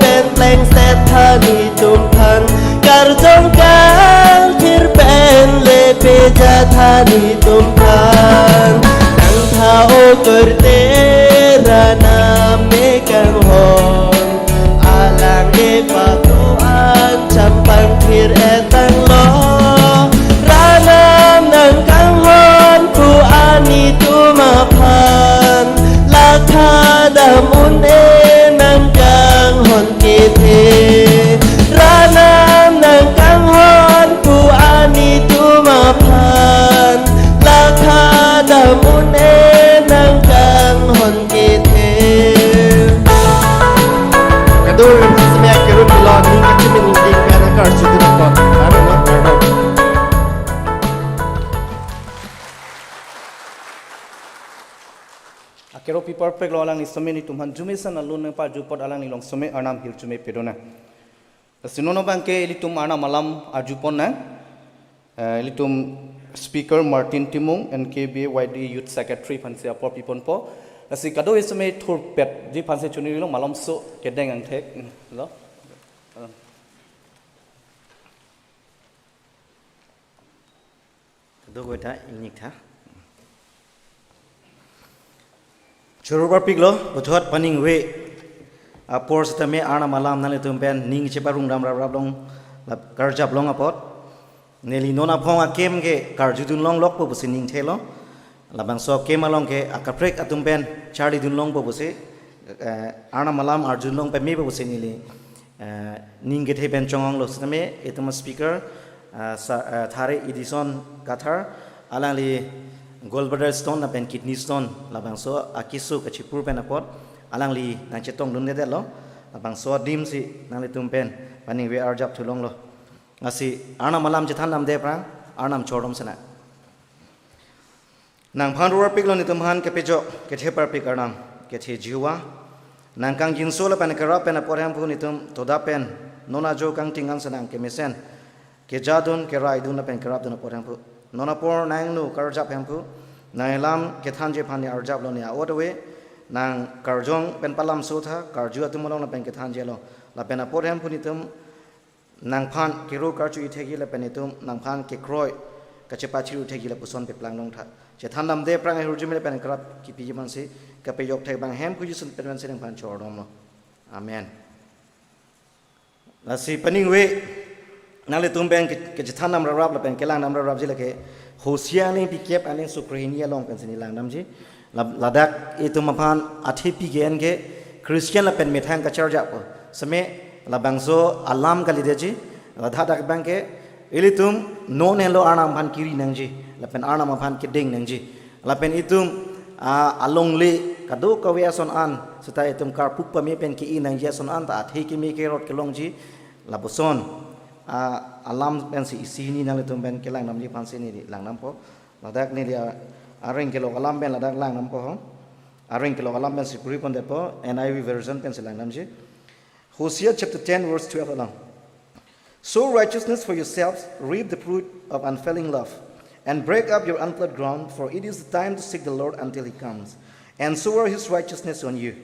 pen plengset tha netumphan, karjong kangthir pen le peja tha netumphan. Tangtha okorte ranam me kanghon, alang epap do-an champang thir etanglo. Ranam nangkanghon pu anitum aphan, lakha dam un-e nangkanghon kethe. Ranam nangkanghon pu anitum aphan, lakha dam un-e nangkanghon kethe. Kadokave semek kerup pilon ning kachimin ning pen akar sudu nangkon. Amen. Akerok pi parpek lo, alangli sitame netum aphan arjume san alun nangparju apot alangli along sitame Arnam hirjume pedonang. Lasi non abangke ilitum Arnam alam arjuponnang. Eh, ilitum speaker Martin Timung, N K B A Y D A Youth Secretary aphansi apor piponpo. Lasi kadokave sitame thurpetji aphansi chunilo, malomso kedeng angthek lo. Kadokave ta ingniktha. Choro parpik lo, puthot paningve apor sitame Arnam alam nanglitum pen ning cheparong dam raprap long, lap karjap long apot. Neli non aphong akem ke karjudun longlokpo pusi ningthelo. Labangso akem along ke akaprek atum pen charlidun longpo pusi, eh, Arnam alam arjudun long pemepo pusi neli eh, ning kethe pen chongong lo sitame, itum speaker, eh, sa-, eh, Thare Edison Kathar, alangli gallbladder stone lapen kidney stone labangso akeso kachipur pen apot, alangli nangchetongdundedetlo, labangso adimsi nanglitum pen paningve arjap thulonglo. Lasi Arnam alam chethan damde aphrang, Arnam chordom sena. Nangphan rorpiklo netum aphan kepajok, kethe parpik Arnam, kethe Jehovah. Nangkangjinso lapen kerap pen apor hemphu netum toda pen non ajo kangting an senang kemesen kejadun, keraidun lapen kerapdun apor hemphu. Non apor nangno karjap hemphu, nanglam kethanji aphan ne arjaplo ne a-ot ave, nang karjong pen palamso tha, karju atum along lapen kethanjilo, lapen apor hemphu netum nangphan kero karchu-i thekji lapen netum nangphan kekroi kachepachiru thekji lapuson peplang longtha. Chethan damde aphrang ahirjume lapen krap kipiji aphansi kapejok thek abang hemphu Jisu pen pensi nangphan chordomlo. Amen. Lasi paningve nanglitum pen ke, kechethan dam raprap lapen kelang dam raprapji lake Hosea aleng pikep aleng sukri hini along pensi neli lang damji. La-, ladak itum aphan athepi ke-en ke Christian lapen methang kacharjappo. Seme labangso alam kalidetji, ladak abangke ilitum non henlo Arnam aphan kiri nangji, lapen Arnam aphan kedeng nangji. Lapen itum, ah, alongle kadokave ason an seta itum karpuk pame pen ke-i nangji ason an ta athe keme kerot kelongji lapuson, ah, alam pensi isi hini nanglitum pen kelang damji aphansi neli lang dampo. Ladak neli a-, areng kelok alam pen ladak lang dampo ho. Areng kelok alam pensi puri pondetpo, N I V version pensi lang damji. Hosea chapter ten verse twelve along. Sow righteousness for yourselves, reap the fruit of unfailing love, and break up your unplowed ground, for it is the time to seek the Lord until he comes, and shower his righteousness on you.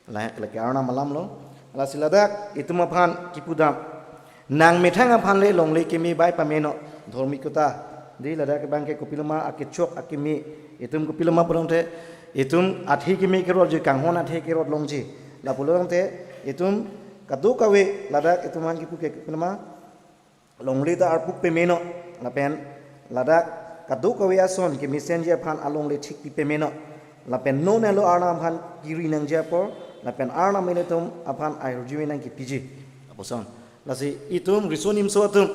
La, lake Arnam alam lo. Lasi ladak itum aphan kipu dam. Nangmethang aphan le longle keme bai pameno, dhormikota. Dei, ladak abang ke kopiloma akechok akeme. Itum kopiloma pulote, itum athe keme kerotji, kanghon athe kerot longji. Lapulote itum kadokave ladak itum aphan kipu ke kopiloma longle ta arpuk pameno. Lapen ladak kadokave ason kemesenji aphan alongle thikpi pameno. Lapen non elo Arnam aphan kiri nangji apor, lapen Arnam ilitum aphan ahirjume nangkipiji. Lapuson. Lasi itum riso nimso atum,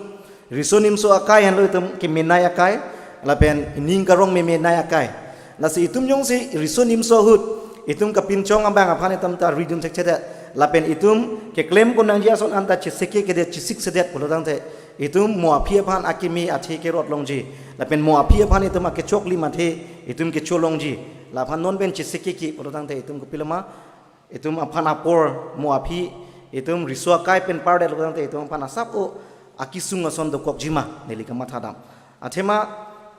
riso nimso akai henlo itum kemenei akai, lapen ning karong memenei akai. Lasi itum jongsi riso nimso ahut itum kapinchong abang aphan itum ta ridun thekthedet, lapen itum keklem kon nangji ason an ta cheseke kedet, chesik sedet pulotangte, itum mo aphi aphan akeme athe kerot longji, lapen mo aphi aphan itum akechok lim athe itum kecho longji. Laphan non pen cheseke ke pulotangte itum kopiloma, itum aphan apor mo aphi, itum riso akai pen pardet pulotangte itum aphan asap o akisung ason dokokjima, neli kamatha dam. Athema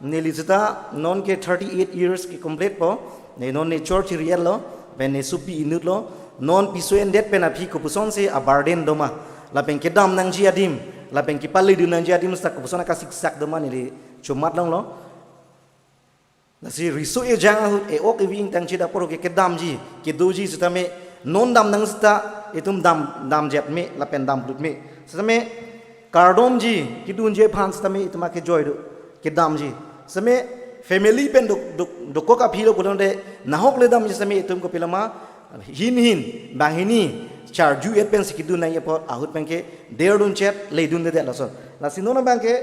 neli seta non ke thirty-eight years ke complete po, ne non ne church ri-etlo, pen ne supi inutlo, non piso endet pen aphi kopusonsi aburden doma, lapen kedam nangji adim, lapen kepaledun nangji adim seta kopuson akasiksak doma neli chomat longlo. Lasi riso ejang ahut e-ok evi ingtangji dak poro ke kedamji, kedoji setame non dam nang seta itum dam, damjep me, lapen dam blut me. Setame kardomji, kedunji aphan setame itum akejoi do, kedamji. Setame family pen dok, dok, dokok aphi lo pulotangte nahok le damji setame itum kopiloma hin hin, banghini, charju-et pensi kedun nangji apot ahut pen ke derdun chet, ledundedet lason. Lasi non abang ke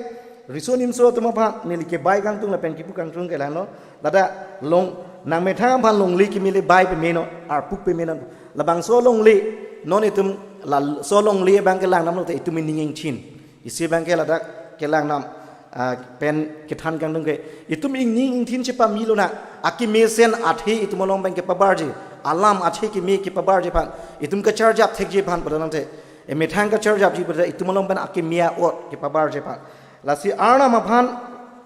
riso nimso atum aphan neli kebai kangtung lapen kipu kangtung ke lalo. Ladak long, nangmethang aphan longle keme le bai pameno, arpuk pameno. Labangso longle, non itum laso longle abang ke lang damlote itum ining ingthin. Isi abang ke ladak kelang dam, ah, pen kethan kangtung ke, itum ining ingthin chepamilonang, akemesen athe itum along abang kepabarji, alam athe keme kepabarji aphan, itum kacharjap thekji aphan pulotangte, emethang kacharjapji pulote itum along pen akeme a-ot kepabarji aphan. Lasi Arnam aphan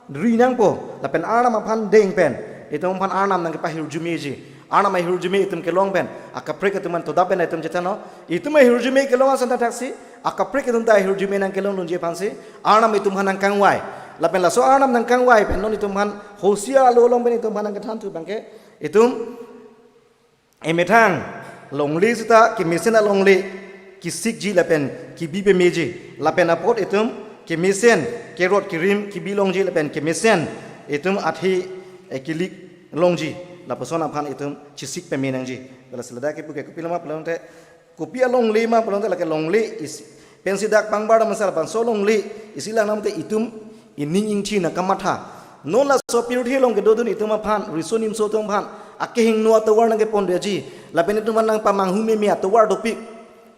ri nangpo, lapen Arnam aphan deng pen itum aphan Arnam nangkepahirjumeji. Arnam ahirjume itum kelong pen, akaprek atum an toda pen itum chethanlo. Itum ahirjume kelong ason ta thaksi, akaprek atum ta ahirjume nangkelongdunji aphansi Arnam itum aphan nangkangvai. Lapen laso Arnam nangkangvai pen non itum aphan Hosea alo along pen itum aphan nangkethan thu abang ke, itum emethang longle seta kemesen alongle kesikji lapen kebi pameji. Lapen apot itum kemesen kerot kerim kebi longji lapen kemesen itum athe, eh, kelik longji. Lapuson aphan itum chesik pame nangji. Lasi ladak kipu ke kopiloma pulotangte, kopi alongle ma pulotangte lake longle isi pensi dak pangbar dam asal, labangso longle isi lang damte itum ining ingthin akamatha. Non laso pirthe along kedodun itum aphan, riso nimso atum aphan akehingno atovar nangkepondetji, lapen itum aphan nangpamanghu meme atovar dopik.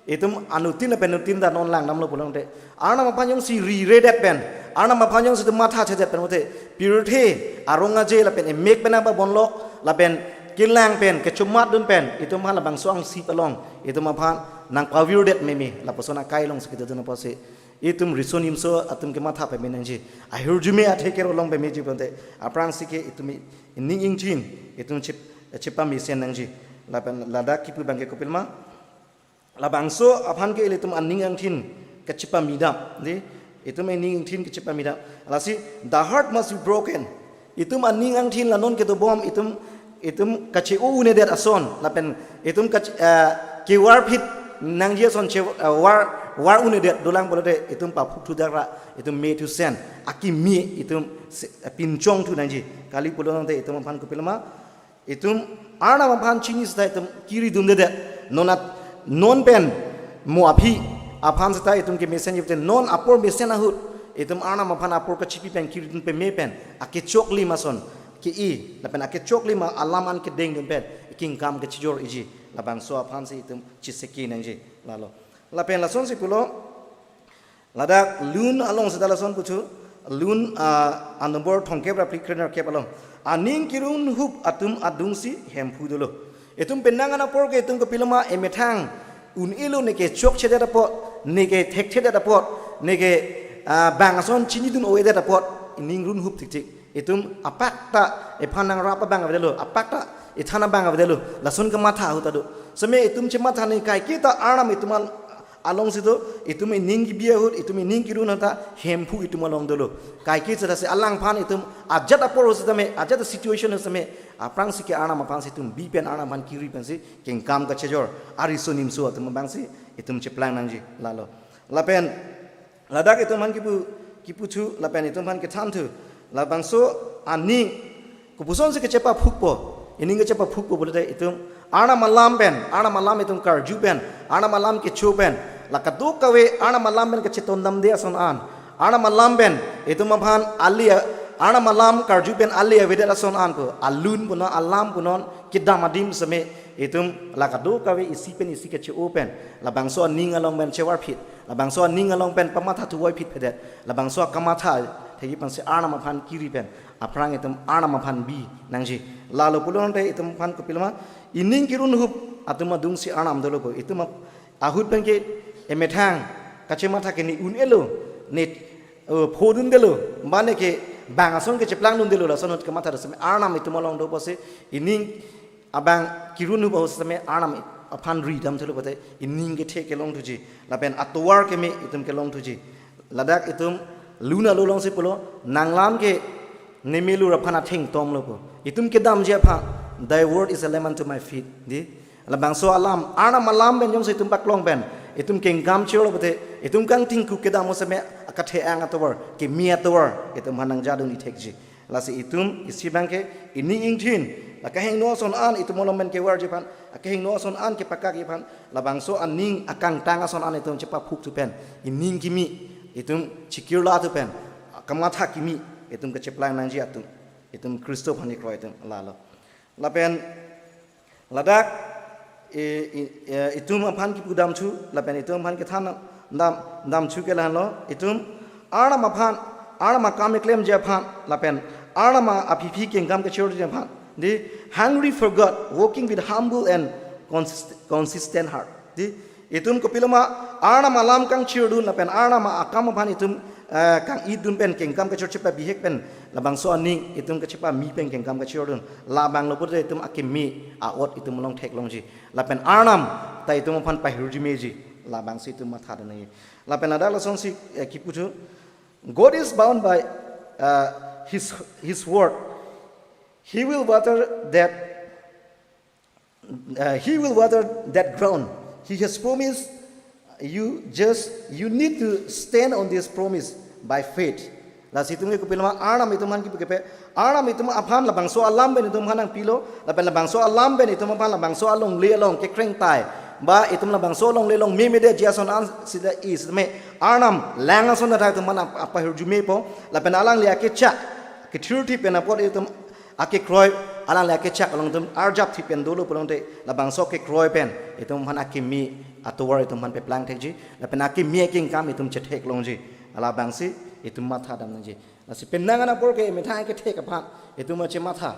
Itum anuttin lapen nuttin ta non lang damlo pulotangte, Arnam aphan jongsi riredet pen, Arnam aphan jongsi itum matha chedet pen pulote, pirthe arong aje lapen emek pen nangpabonlok, lapen kelang pen, kechomatdun pen itum aphan labangso angsip along itum aphan nangpavirdet meme, lapuson akai alongsi kedodun apotsi itum riso nimso atum kematha pame nangji. Ahirjume athe kerot long pameji pulotangte, aphrangsi ke itum ining ingthin itum chep, chepamesen nangji. Lapen ladak kipu abang ke kopiloma, labangso aphan ke ilitum aning angthin kachepamidam, dei, itum aning angthin kachepamidam. Lasi, the heart must be broken. Itum aning angthin la non kedobom itum, itum kache-o un'edet ason, lapen itum kach-, eh, kevarphit nangji ason che, eh, var, var un'edet dolang pulote itum paphuk thudak ra, itum me thusen, akeme itum se, pinchong thu nangji. Kali pulotangte itum aphan kopiloma, itum Arnam aphan chini seta itum kiridundedet. Non at, non pen mo aphi aphan seta itum kemesenji pulote, non apor mesen ahut itum Arnam aphan apor kachipi pen kiridun pame pen, akechok lim ason, ke-i, lapen akechoklim alam an kedengdun pen kengkam kechijor iji, labangso aphansi itum chiseke nangji, lalo. Lapen lasonsi pulo, ladak Lun along seta lason puchu, Lun, ah, anombor thomkep ra phlikre nerkep along, aning kirunhup atum adungsi Hemphu dolo. Itum penang an apor ke itum kopiloma emethang un-elo, neke chokchedet apot, neke thekthedet apot, neke, ah, bang ason chinidun-o-edet apot, ining runhup thikthik. Itum apak ta ephan nangrap abang avedetlo, apak ta ethan abang avedetlo, lason kamatha ahut ta do. Seme itum chematha nangji kaike ta Arnam itum al-, alongsi do, itum ining kebi ahut, itum ining kirun ahut ta Hemphu itum along dolo. Kaike seta si alangphan itum ajat apor ahut sitame, ajat situation ahut sitame, aphrangsi ke Arnam aphansi itum bi pen, Arnam aphan kiri pensi kengkam kachejor, ariso nimso atum abangsi itum cheplang nangji, lalo. Lapen ladak itum aphan kipu, kipuchu, lapen itum aphan kethanthu, labangso aning kopusonsi kechepaphukpo, ining kechepaphukpo pulote itum Arnam alam pen, Arnam alam itum karju pen, Arnam alam kecho pen, la kadokave Arnam alam pen kachetondamde ason an, Arnam alam pen itum aphan ale, Arnam alam karju pen ale avedet ason an pu, alun punon, alam punon, kedam adim seme, itum la kadokave isi pen isi keche-o pen, labangso aning along pen chevarphit, labangso aning along pen pamatha thuvoiphit phedet, labangso akamatha thekji pensi Arnam aphan kiri pen, aphrang itum Arnam aphan bi nangji. Lalo pulote itum aphan kopiloma, ining kirunhup atum adungsi Arnam dolo ko. Itum ap-, ahut pen ke emethang kachematha ke ne un-elo, ne, eh, phodundelo, mane ke bang ason ke cheplangdundelo, lason ahut kamatha do seme Arnam itum along do pusi, ining abang kirunhup ahut sitame Arnam aphan ridam thulo pulote ining kethe kelongthuji, lapen atovar keme itum kelongthuji. Ladak itum Lun alo alongsi pulo, nanglam ke ne melur aphan athengtomlo pu. Itum kedamji aphan, "Thy word is a lamp unto my feet," dei. Labangso alam, Arnam alam pen jongsi itum paklong pen itum kengkam chirlo pulote, itum kangtingku kedam ahut seme akethe-ang atovar, keme atovar itum aphan nangjadun ithekji. Lasi itum isi abang ke ining ingthin, la kehingno ason an itum along pen kevarji aphan, akehingno ason an kepakakji aphan, labangso aning akangtang ason an itum chepaphukthu pen, ining kimi itum chikirlathu pen, kamatha kimi itum kacheplang nangji atum, itum Khristo aphan ikroi atum, lalo. Lapen ladak, e, e, e, itum aphan kipudamthu, lapen itum aphan kethan dam, damthu ke lahenlo, itum Arnam aphan, Arnam akam keklemji aphan, lapen Arnam aphi aphi kengkam kechirji aphan, dei, hungry for God, walking with humble and consist-, consistent heart, dei. Itum kopiloma Arnam alam kangchirdun, lapen Arnam akam aphan itum, eh, kang-idun pen, kengkam kechor chepabihek pen, labangso aning itum kachepami pen kengkam kechordun, labanglo pulote itum akeme a-ot itum along theklongji, lapen Arnam ta itum aphan pahirjumeji, labangsi itum mathadun nangji. Lapen ladak lasonsi, eh, kipuchu, God is bound by, uh, his, his word. He will water that, uh, he will water that ground. He has promised you, just you need to stand on this promise by faith. Lasi itum ke kopiloma Arnam itum aphan kipu kepe, Arnam itum aphan labangso alam pen itum aphan nangpilo, lapen labangso alam pen itum aphan labangso alongle along kekrengtai, ba itum labangso alongle along memedetji ason an sida isi me Arnam lang ason ta itum aphan ap-, apahirjumepo, lapen alangli akechak kethirthi pen apot itum akekroi, alangli akechak along itum arjapthi pen dolo pulote, labangso kekroi pen itum aphan akeme atovar itum aphan peplang thekji, lapen akeme akengkam itum chetheklongji, labangsi itum mathadam nangji. Lasi penang an apor ke emethang kethek aphan itum chematha.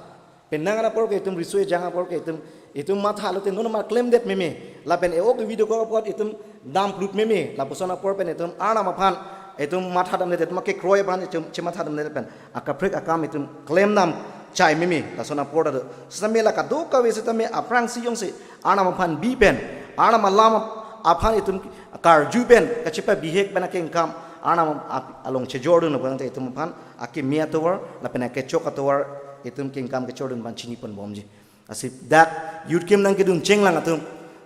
Penang an apor ke itum riso ejang apor ke itum, itum mathalote non ma klemdet meme. Lapen e-ok video ko apot itum damphlut meme. Lapuson apor pen itum Arnam aphan itum mathadamdet, itum akekroi aphan itum chemathadamdet pen akaprek akam itum klemdam chai meme. Lason apor ta do. Sitame la kadokave sitame aphrangsi jongsi Arnam aphan bi pen, Arnam alam aphan itum karju pen, kachepabihek pen akengkam Arnam ap-, along chejordun pulote itum aphan akeme atovar, lapen akechok atovar itum kengkam kechordun aphan chiniponbomji. Lasi dak youth camp nangkedun chenglang atum,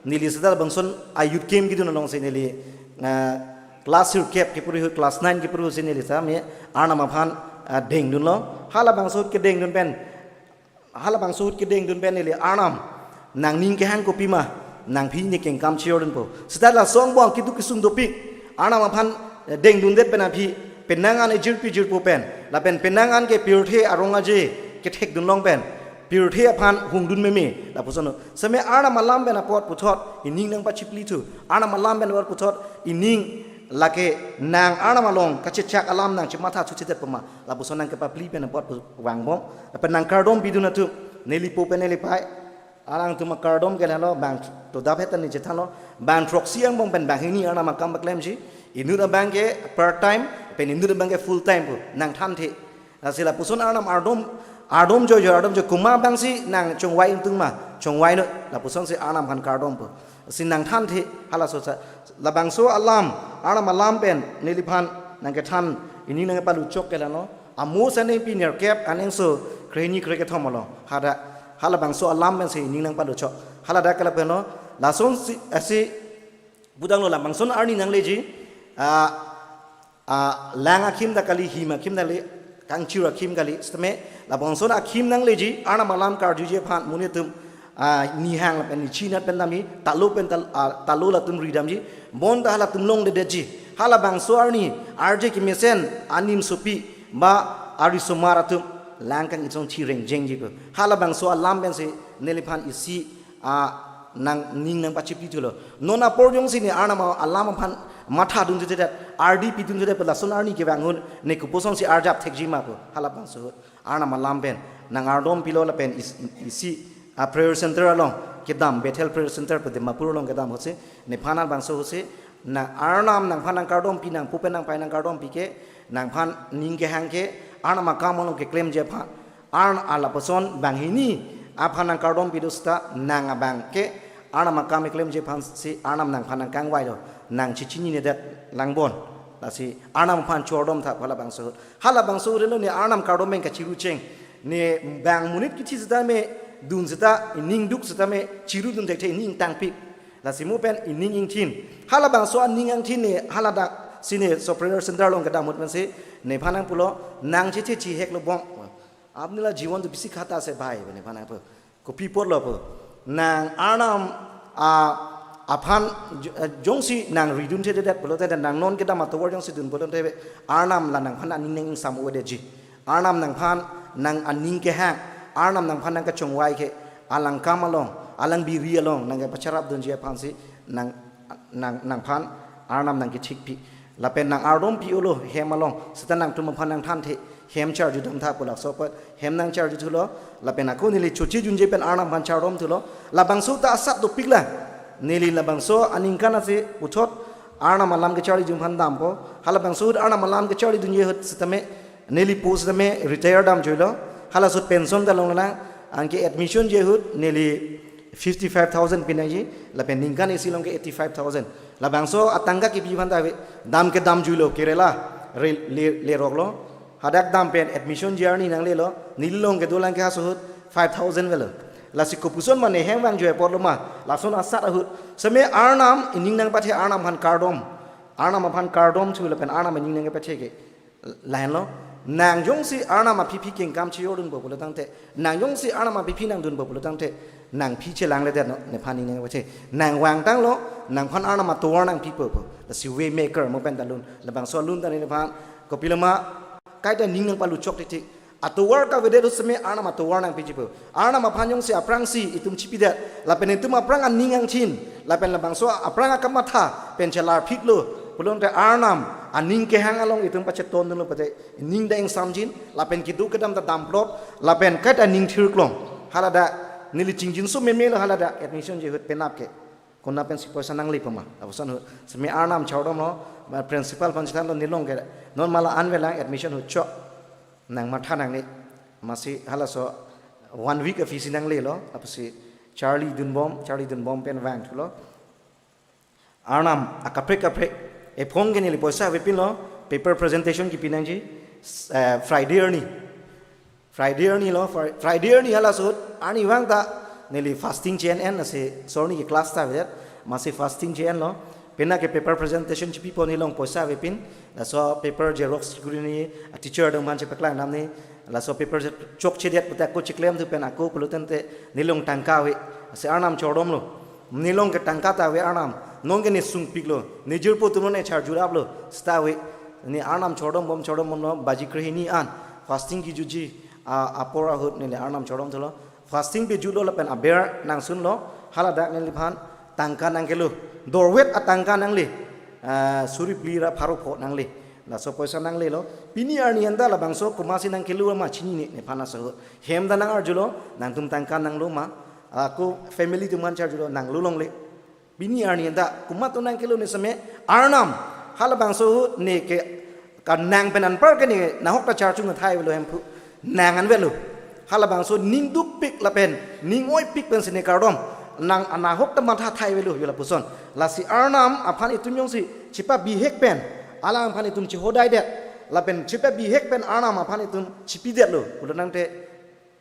neli seta labangson a-youth camp kedun alongsi neli, ah, class sirkep kepuri ahut, class nine kepuri ahutsi neli seta me Arnam aphan, ah, dengdunlo. Halabangso ahut kedengdun pen, halabangso ahut kedengdun pen neli Arnam, nangning kehang kopima, nangphi ne kengkam chejordunpo. Seta laso angbong keduk kesung dopik, Arnam aphan, eh, dengdundet pen aphi, penang an ejirpi jirpo pen, lapen penang an ke pirthe arong aje, kethek dunlong pen, pirthe aphan hungdun meme, lapuson. Seme Arnam alam pen apot puthot ining nangpachiplithu. Arnam alam pen apot puthot ining lake nang Arnam along kachechak alam nangchematha thuchedet pema, lapuson nangkepapli pen apot pu vangbom. Lapen nangkardompidun atum, neli po pen neli pai, alangtum akardom ke lalo bang todap hetan ni chethanlo, bang throksi angbong pen banghini Arnam akam paklemji. Inut abang ke part time, pen inut abang ke full time pu nangthanthe. Lasi lapuson Arnam ardom, ardom joijoi, ardom joi, komat abangsi nangchongvai ingtung ma, chongvainon, lapusonsi Arnam aphan kardom pu. Si nangthanthe, halaso sa, labangso alam, Arnam alam pen neliphan nangkethan, ining nangpaluchok ke lalo. Amos aningpi nerkep, aningso krehini krekethom along. Hadak, halabangso alam pensi ining nangpaluchok. Haladak ke lapenlo, lasonsi, asi, budanglo labangson arni nangleji, ah, ah, lang akhim ta kali, him akhim ta kali, kangchir akhim kali, sitame, labangson akhim nangleji, Arnam alam karjuji aphan, monit atum, ah, nihang lapen nichinat pen damji, talo pen tal-, ah, talo latum ridamji, bonta halatum longdedetji, halabangso arni, arje kemesen, anim sopi, ba arisomar atum, lang kang-itsong thireng jengji pu. Halabangso alam pensi, neliphan isi, ah, nangning nangpachiplithulo. Non apor jongsi ne Arnam alam aphan mathadun thedet, ardi pidun thedet, lason arni kevang ahut, ne koposonsi arjap thekji ma pu, halabangso ahut. Arnam alam pen, nangardompilo lapen is-, isi, ah, prayer center along, kedam, Bethel Prayer Center pu Dimapur along kedam ahutsi, nephan labangso ahutsi, nang Arnam nangphan nangkardompi, nangpo pen nangpai nangkardompi ke, nangphan ning kehang ke, Arnam akam along keklemji aphan, Arn alapuson banghini aphan nangkardompido seta nang abang ke Arnam akam keklemji aphansi Arnam nangphan nangkangvailo, nangchechininedet langbon. Lasi Arnam aphan chordomtha halabangso ahut. Halabangso ahut lo ne Arnam kardom pen kachirucheng. Ne bang monit kithi seta me, dun seta, ining duk seta me, chirudun thekthe ining tangpik. Lasi mo pen ining ingthin. Halabangso aning angthin ne, haladak si ne so prayer center along kedam ahut pensi, nephan nangpulo, nangchethechi heklo bong. Apni la jiwan tu bisi khata se bhai, nephan nangpu. Kopi apotlo pu. Nang Arnam, ah, aphan j-, eh, jongsi nangridun thedet pulote, nang non kedam atovar jongsi dun pulote, Arnam la nangphan aning nangsam avedetji. Arnam nangphan nang aning kehang, Arnam nangphan nangkachongvai ke, alang kam along, alang biri along, nangkepacharapdunji aphansi, nang, nang, nangphan, Arnam nangkethikpi. Lapen nangardompi-olo hem along, seta nangtum aphan nangthanthe, hem charjudamtha pu laso apot, hem nangcharjuthulo, lapen ako neli chochejunje pen Arnam aphan chardomthulo, labangso ta asat dopiklang, neli labangso aningkan ase puthot, Arnam alam kecharlijun aphan dampo, halabangso ahut Arnam alam kecharlijunji ahut sitame, neli po sitame retire damjoilo, halaso ahut pension ta longlang, anke admission ji ahut, neli fifty-five thousand pinangji, lapen ningkan isi along ke eighty-five thousand. Labangso atangka kipi aphan ta ave, dam kedamjuilo, Kerala, re-, le-, leroklo. Hadak dam pen admission ji arni nanglelo, neli along kedolang ke halaso ahut five thousand avelo. Lasi kopuson mane hem vangjoi apotlo ma, lason asat ahut. Seme Arnam, ining nangpathe Arnam aphan kardom. Arnam aphan kardomthu lapen Arnam ining nangpathe ke. Lahenlo, nang jongsi Arnam aphi aphi kengkam cheyordunpo pulotangte, nang jongsi Arnam aphi aphi nangdunpo pulotangte, nangphi chelangledetnon, nephan ining nangpathe. Nang vangtanglo, nangphan Arnam atovar nangpipo pu. Lasi way maker mo pen ta lun, labangso alun ta nephan, kopiloma, kaita ning nangpaluchok titik. Atovar kavedet ahut seme Arnam atovar nangpijipo. Arnam aphan jongsi aphrangsi itum chipidet, lapen itum aphrang aning angthin, lapen labangso aphrang akamatha pen chelarphitlo, pulote Arnam aning kehang along itum pachetondunlo pute, ning ta ingsamjin, lapen kedo kedam ta damplot, lapen kaita ning thirklong. Haladak neli chingjinso memelo haladak admission ji ahut penap ke. Konat pensi poisa nanglepo ma. Lapuson ahut, seme Arnam chardomlo, ba principal aphan chethanlo, nelong ke, non mala anvelang admission ahut chok. Nangmatha nangne, masi halaso one week a-fees nanglelo, lapusi charlidunbom, charlidunbom pen vangthulo. Arnam akaprek kaprek, ephong ke neli poisa avepinlo, paper presentation kipinangji, s-, eh, Friday arni. Friday arnilo, Fri-, Friday arni halaso ahut, arnivang ta, neli fasting che-en-en, lasi, sorni ke class ta avedet, masi fasting che-enlo, penap ke paper presentation chipipo nelong poisa avepin, laso paper xerox kuri ni, a-teacher atum aphan chepaklangdamni, laso paper che-, chokchedet pute ako cheklemthu pen ako pulotangte nelong tangka ave, lasi Arnam chardomlo. Nelong ke tangka ta ave Arnam, nonke ne sungpiklo, ne jirpo atum ne charjuraplo, seta ave, ne Arnam chardombom chardombomlo, baji krehini an, fasting kijutji, A, apor ahut neli Arnam chorong thulo. Fasting pejutlo lapen aber nangsunlo. Haladak neliphan tangka nangkelo. Dorwet atangka nangle. Ah, suri phli ra pharo pho nangle. Laso poisa nanglelo. Pini arni anta labangso komatsi nangkelo ma chinine nephan laso ahut. Hem ta nangarjulo. Nangtum tangka nanglo ma. Ako family atum aphan charjulo nanglo longle. Pini arni anta komat atum nangkelo ne seme Arnam. Halabangso ahut ne ke kanang pen anpar ke ne nahok ta charchung athai avelo Hemphu. Nang an avelo. Halabangso ning dukpik lapen ning oipik pensi ne kardom. Nang anahok ta matha athai avelo yo lapuson. Lasi Arnam aphan itum jongsi chepabihek pen, alang aphan itum chehodaidet. Lapen chepabihek pen Arnam aphan itum chepidetlo. Pulo tangte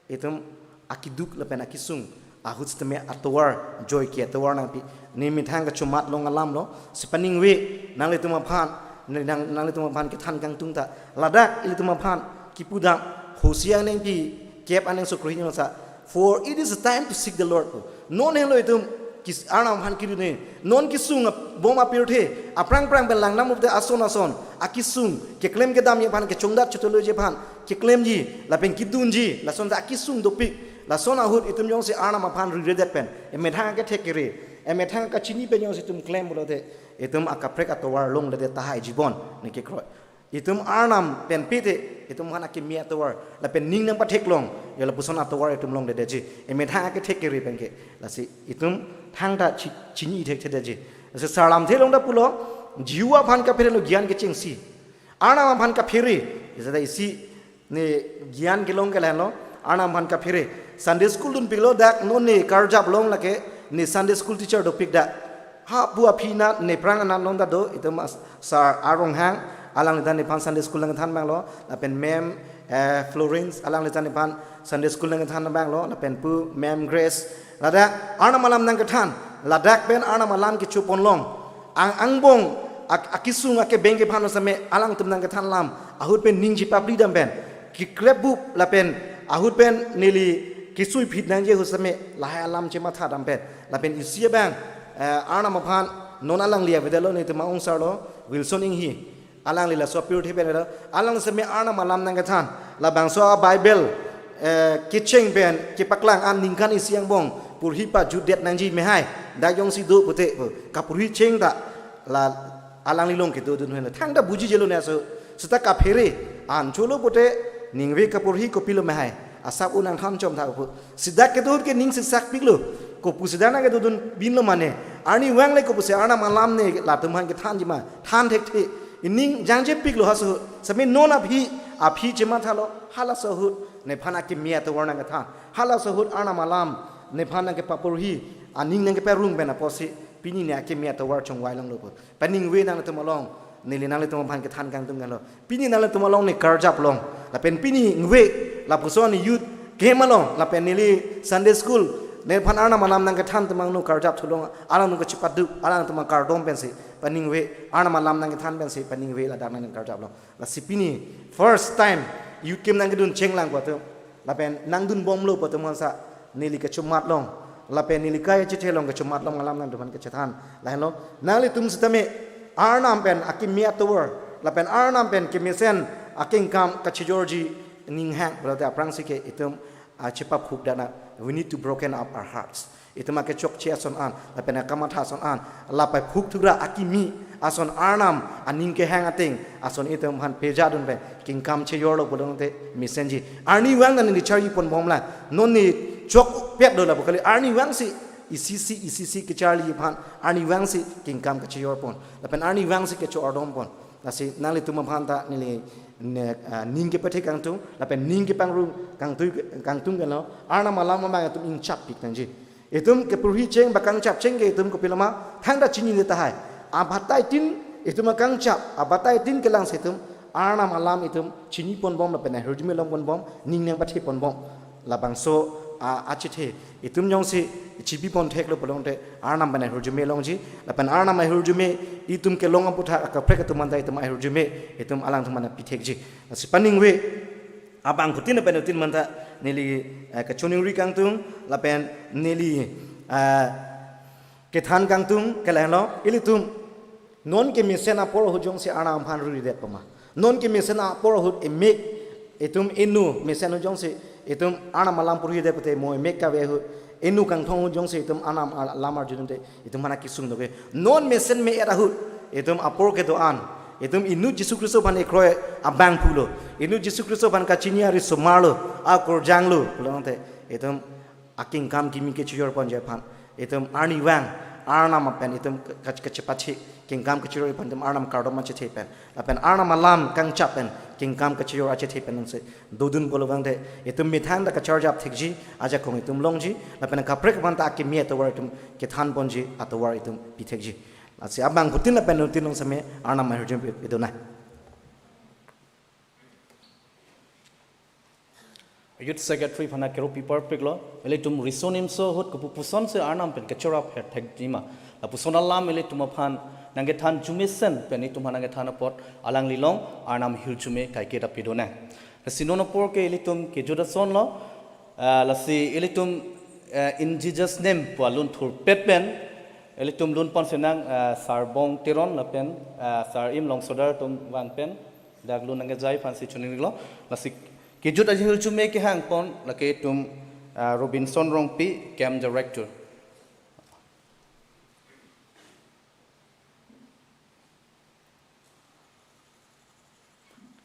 itum akiduk lapen akisung ahut sitame atovar, joike atovar nangpi. Ne methang kachomat long alamlo, si paningve nanglitum aphan, ne nang, nanglitum aphan kethan kangtung ta. Ladak ilitum aphan kipudam Hosea aningpi kep aning sukruhi nasa. For it is a time to seek the Lord. Non helo itum kis Arnam aphan kirine. Non kisung ap-, bom apirthe. Aphrang phrang pen langnam upte ason ason akisung keklem kedamji aphan, kechongdat chotoloji aphan keklemji lapen kedunji, lason ta akisung dopik. Lason ahut itum jongsi Arnam aphan riredet pen emethang akethek kere, emethang kachini pen jongsi itum klem pulote, itum akaprek atovar longledet tahai jibon ne kekroi. Itum Arnam pen pite itum aphan akimi atovar lapen ning nangpatheklong, ya lapuson atovar itum longledetji. Emethang akethek kere penke. Lasi itum thangta chi-, chini thekthedetji. Lasi sarlamthe along ta pulo, Jehovah aphan kapherelo gyan kechengsi. Arnam aphan kaphere. Isi ta isi ne gyan kelong ke lahenlo, Arnam aphan kaphere. Sunday school dunpiklo, dak non ne karjap long lake, ne Sunday school teacher dopik dak. Ha pu aphi na ne phrang anat non ta do, itum as-, Sir Aronghang, alangli ta nephan Sunday school nangthan abanglo, lapen Ma'am, eh, Florence, alangli ta nephan Sunday school nangthan abanglo, lapen pu Ma'am Grace. Ladak Arnam alam nangkethan, ladak pen Arnam alam kechoponlong. Ang angbong ak-, akisung akebeng kephan sitame alangtum nangkethan alam ahut pen ning chepapli dam pen, kekrep bup lapen ahut pen neli kesuiphit nangji ahut sitame lahai alam chematha dam pen, lapen isi abang, eh, Arnam aphan non alangli avedetlo, netum a-ongsarlo Wilson Inghi. Alangli laso apirthe pen lo, alang sitame Arnam alam nangkethan. Labangso a-Bible, eh, kecheng pen kepaklang an ningkan isi angbong porhi pajutdet nangji mehai. Dak jongsi do pute pu, kaporhi cheng ta la alangli along kedodun hena. Thangta bujijelo ne aso. Seta kaphere an cholo pute ningve kaporhi kopilo mehai. Asap un nangthan chom tha pu. Seta kedo ahut ke ning sisakpiklo. Kopu seta nangkedodun binlo mane. Arnivang le kopusi Arnam alam ne latum aphan kethanji ma. Than thekthe. Ining jangjepiklo haso. Sitame non aphi, aphi chemathalo. Halaso ahut nephan akimi atovar nangkethan. Halaso ahut Arnam alam nephan nangkepaporhi, aning nangkeparung pen apotsi pini ne akimi atovar chongvai longlo pu. Paningve nanglitum along, neli nanglitum aphan kethan kangtung kalo. Pini nanglitum along ne karjap long. Lapen pini ngve, lapuson youth camp along, lapen neli Sunday school, nephan Arnam alam nangkethan atum angno karjap thulong, alangtum kachepadu, alangtum kardom pensi, paningve, Arnam alam nangkethan pensi, paningve ladak nangkarjap long. Lasi pini first time youth camp nangkedun chenglang pu atum, lapen nangdunbomlo pu atum hansa neli kachomat long, lapen neli kaya chethe long kachomat long alam nangtum aphan kachethan. Lahenlo, nanglitum sitame Arnam pen akimi atovar, lapen Arnam pen kemesen akengkam kachejorji ninghang, berarti aphrangsi ke itum, ah, chepaphuk dana. We need to broken up our hearts. Itum akechokche ason an, lapen akamatha ason an, lapai phukthukra akimi ason Arnam aning kehang ateng ason itum aphan pejadun pen kengkam chejorlo pulote mesenji. Arnivang nani charli ponbomlang. Non ne chokpet do lapu kali. Arnivangsi isisi isisi kecharli aphan, arnivangsi kengkam kachejorpon. Lapen arnivangsi kechoardompon. Lasi nanglitum aphan ta neli ne, ah, ning kepathe kangtung, lapen ning kepangrung kangtung, kangtung kalo, Arnam alam amang itum ingchap pik nangji. Itum keporhi cheng ba kangchap cheng ke itum kopiloma, thangta chinine tahai. Abatai tin itum akangchap, abatai tin kelangsi itum Arnam alam itum chiniponbom lapen ahirjume longponbom, ning nangpatheponbom. Labangso a, achethe itum jongsi chibipon theklo pulote Arnam pen ahirjume longji, lapen Arnam ahirjume itum kelong aputhak akaprek atum anta itum ahirjume itum alangtum aphan pithekji. Lasi paningve abangphutin pen utin manta neli, eh, kachoningri kangtung, lapen neli, eh, kethan kangtung ke lahenlo, ilitum non kemesen apor ahut jongsi Arnam aphan ruridet pama, non kemesen apor ahut emek Itum inut mesen ahut jongsi itum Arnam alam purhi det pute mo emek kave ahut, inut kangthong ahut jongsi itum Arnam alam arjudunte itum mana kesung doke. Non mesen me-et ahut itum apor kedo-an, itum inut Jisu Khristo aphan ekroi abang pulo, inut Jisu Khristo aphan kachini ari sumarlo, akorjanglo pulote itum akengkam kimi kechijor ponji aphan itum arnivang Arnam apen itum kach- kachepachi kengkam kechijor aphan itum Arnam kardom achethe pen lapen Arnam alam kangchap pen kengkam kechijor achethe pen nangsi dodun pulo abangte itum methang ta kacharjap thekji, ajakong itum longji lapen kaprek aphan ta akimi atovar itum kethan ponji atovar itum pithekji. Lasi abangphutin lapen inuttin along seme Arnam ahirjume pidunang. Youth Secretary aphan akero pi parpiklo, ilitum riso nimso ahut kopu pusonsi Arnam pen kachorap her thekjima, lapuson alam ilitum aphan nangkethan jumesen pen itum aphan nangkethan apot alanglilong Arnam hirjume kaiketa pidunang. Lasi non apor ke ilitum kejut asonlo, ah, lasi ilitum, eh, In Jesus Name pu alun thurpet pen ilitum lun pon senang, eh, Sarbong Teron lapen, eh, Sar-im Longsodar atum vang pen dak lun nangkejai aphansi choningrilo. Lasi kejut ahirjume kehang pon lake itum, ah, Robinson Rongpi, Camp Director.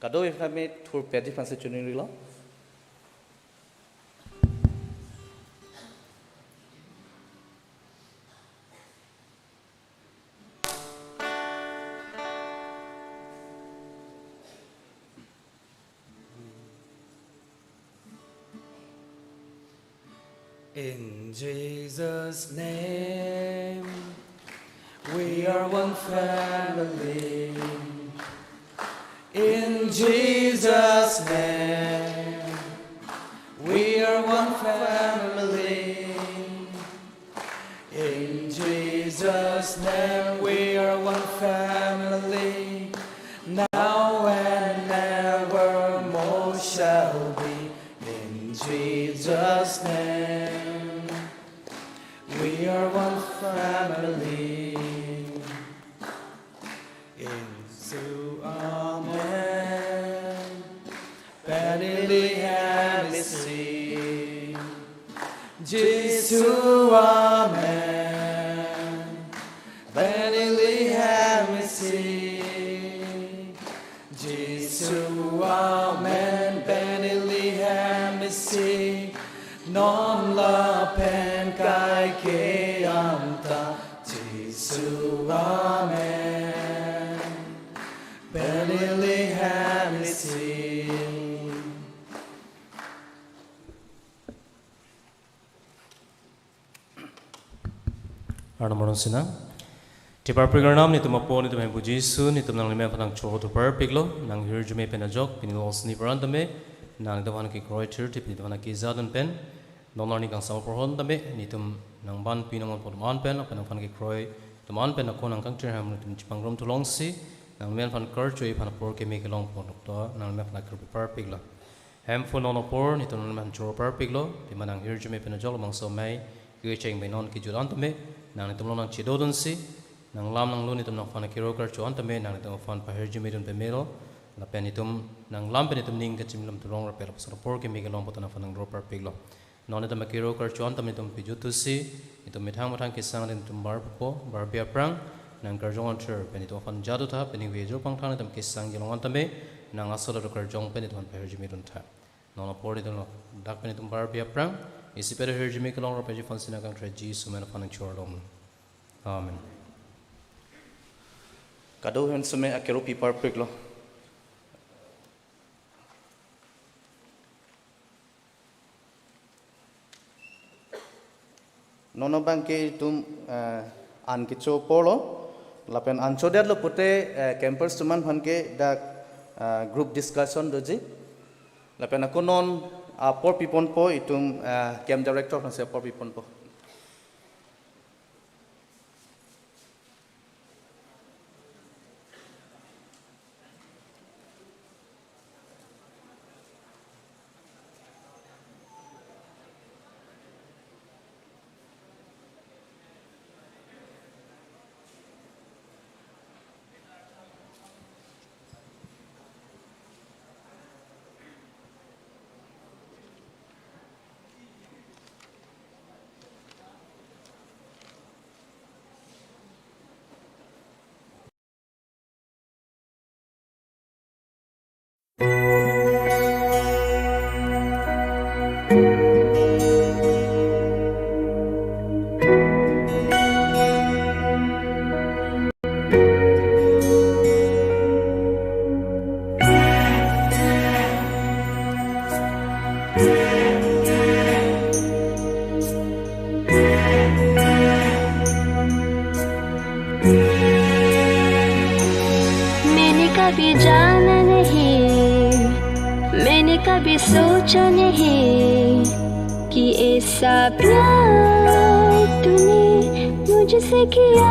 Kado-an tame thurpet aphansi choningrilo. In Jesus' name, we are one family. In Jesus' name, we are one family. In Jesus' name, we are one family. Now and evermore shall be. In Jesus' name, we are one family. Jisu amen, pen ili hem isi. Jisu amen, pen ili hem isi. Jisu amen, pen ili hem isi. Non lapen kaike anta. Jisu amen, pen ili hem isi. Arnam arong sina. Tiparpik Arnam, netum apor, netum Hemphu Jisu, netum nanglimen aphan nangchoro thuparpiklo, nanghirjume pen ajok, pini losni paran tame, nangtum aphan kekroi thirthip, netum aphan kejadun pen, non arni kangsam apor hon tame, netum nangbanpi nangponpon atum an pen, lapen nangphan kekroi atum an pen, ako nangkangthir ham netum chepangrum thulongsi, nanglimen aphan karcho aphan apor keme kelong pon dokto, nanglimen aphan akirpi parpiklo. Hemphu non apor, netum nanglimen aphan choro parpiklo, pima nanghirjume pen ajok labangso amei, kecheng pen non kejut an tame, nang netum along nangchedodunsi, nanglam nanglun netum nangphan akero karcho an tame, nang netum aphan pahirjume dun pemelo, lapen netum nanglam pen netum ning kachimlam thulong rapel lapuson apor keme kelong pu ta nangphan nangro parpiklo. Non netum akero karcho an tame netum pejuthusi, netum methang methang kesang netum barpo, barpi aphrang, nangkarjong anthur, pen netum aphan jadu tha, pen ningve jo pangthang netum kesang kelong an tame, nang asol adu karjong pen netum aphan pahirjume dun tha. Non apor netum lo, dak pen netum barpi aphrang, isi pen hirjume kelong rapel ji aphansi nangkangthir Jisu amen aphan nangchorlong. Amen. Kado-an seme akero pi parpiklo. Non abangke itum, eh, an kecho apor lo, lapen an chodetlo pute, eh, campers atum an aphan ke dak, eh, group discussion doji. Lapen ako non apor piponpo itum, eh, camp director aphansi apor piponpo. कभी सोचा नहीं कि ऐसा प्यार तूने मुझसे किया।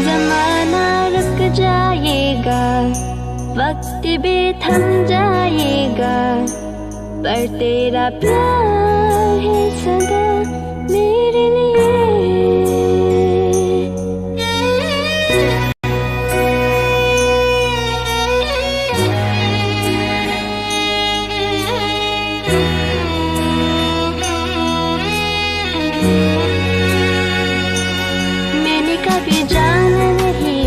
जमाना रुक जाएगा, वक्त भी थम जाएगा, पर तेरा प्यार है सदा मेरे लिए। मैंने कभी जाना नहीं,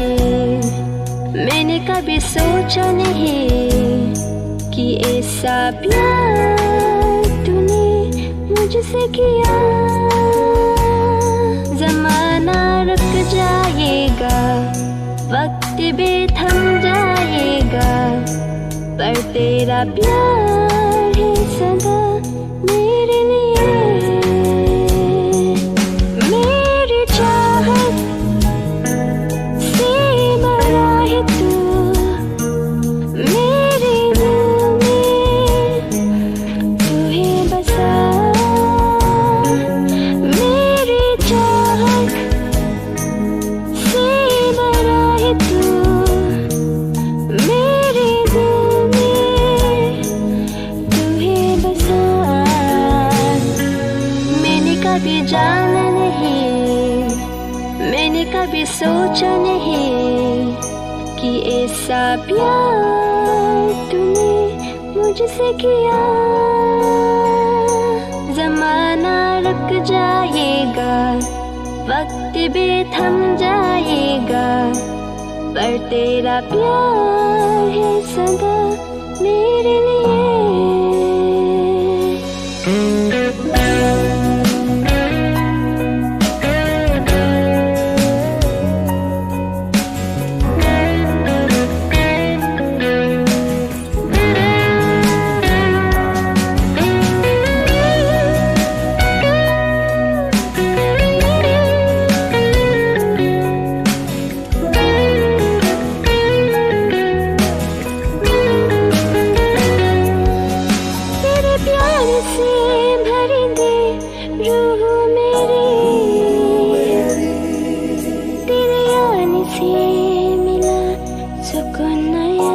मैंने कभी सोचा नहीं कि ऐसा प्यार तूने मुझसे किया। जमाना रुक जाएगा, वक्त भी थम जाएगा, पर तेरा प्यार है सदा मेरे लिए। मेरी चाहत से बड़ा है तू, मेरे दिल में तू है बसा। मेरी चाहत से बड़ा है तू, मेरे दिल में तू है बसा। मैंने कभी जाना नहीं, मैंने कभी सोचा नहीं कि ऐसा प्यार तूने मुझसे किया। जमाना रुक जाएगा, वक्त भी थम जाएगा, पर तेरा प्यार है सदा मेरे लिए। तेरे प्यार से भर दे रूह मेरी, तेरे आने से मिला सुकून नया।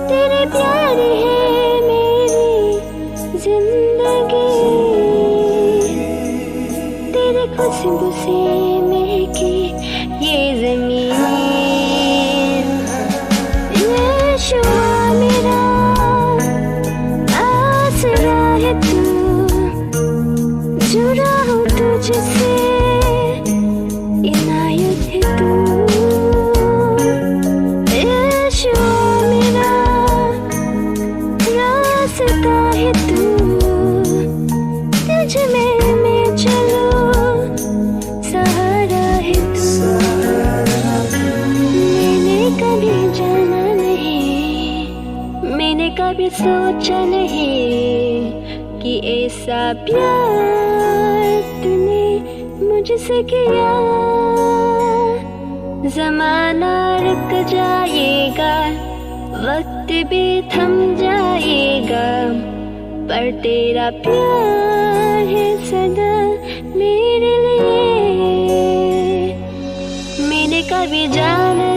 तेरे प्यार है मेरी जिंदगी, तेरी खुशबू से महकी ये जमीन। यीशु मेरा आसरा है तू, जुड़ा हूँ तुझसे, इनायत है तू। यीशु मेरा रास्ता है तू, तुझ में मैं चलूं, सहारा है तू। मैंने कभी जाना नहीं, मैंने कभी सोचा नहीं कि ऐसा प्यार तूने मुझसे किया। जमाना रुक जाएगा, वक्त भी थम जाएगा, पर तेरा प्यार है सदा मेरे लिए। मैंने कभी जाना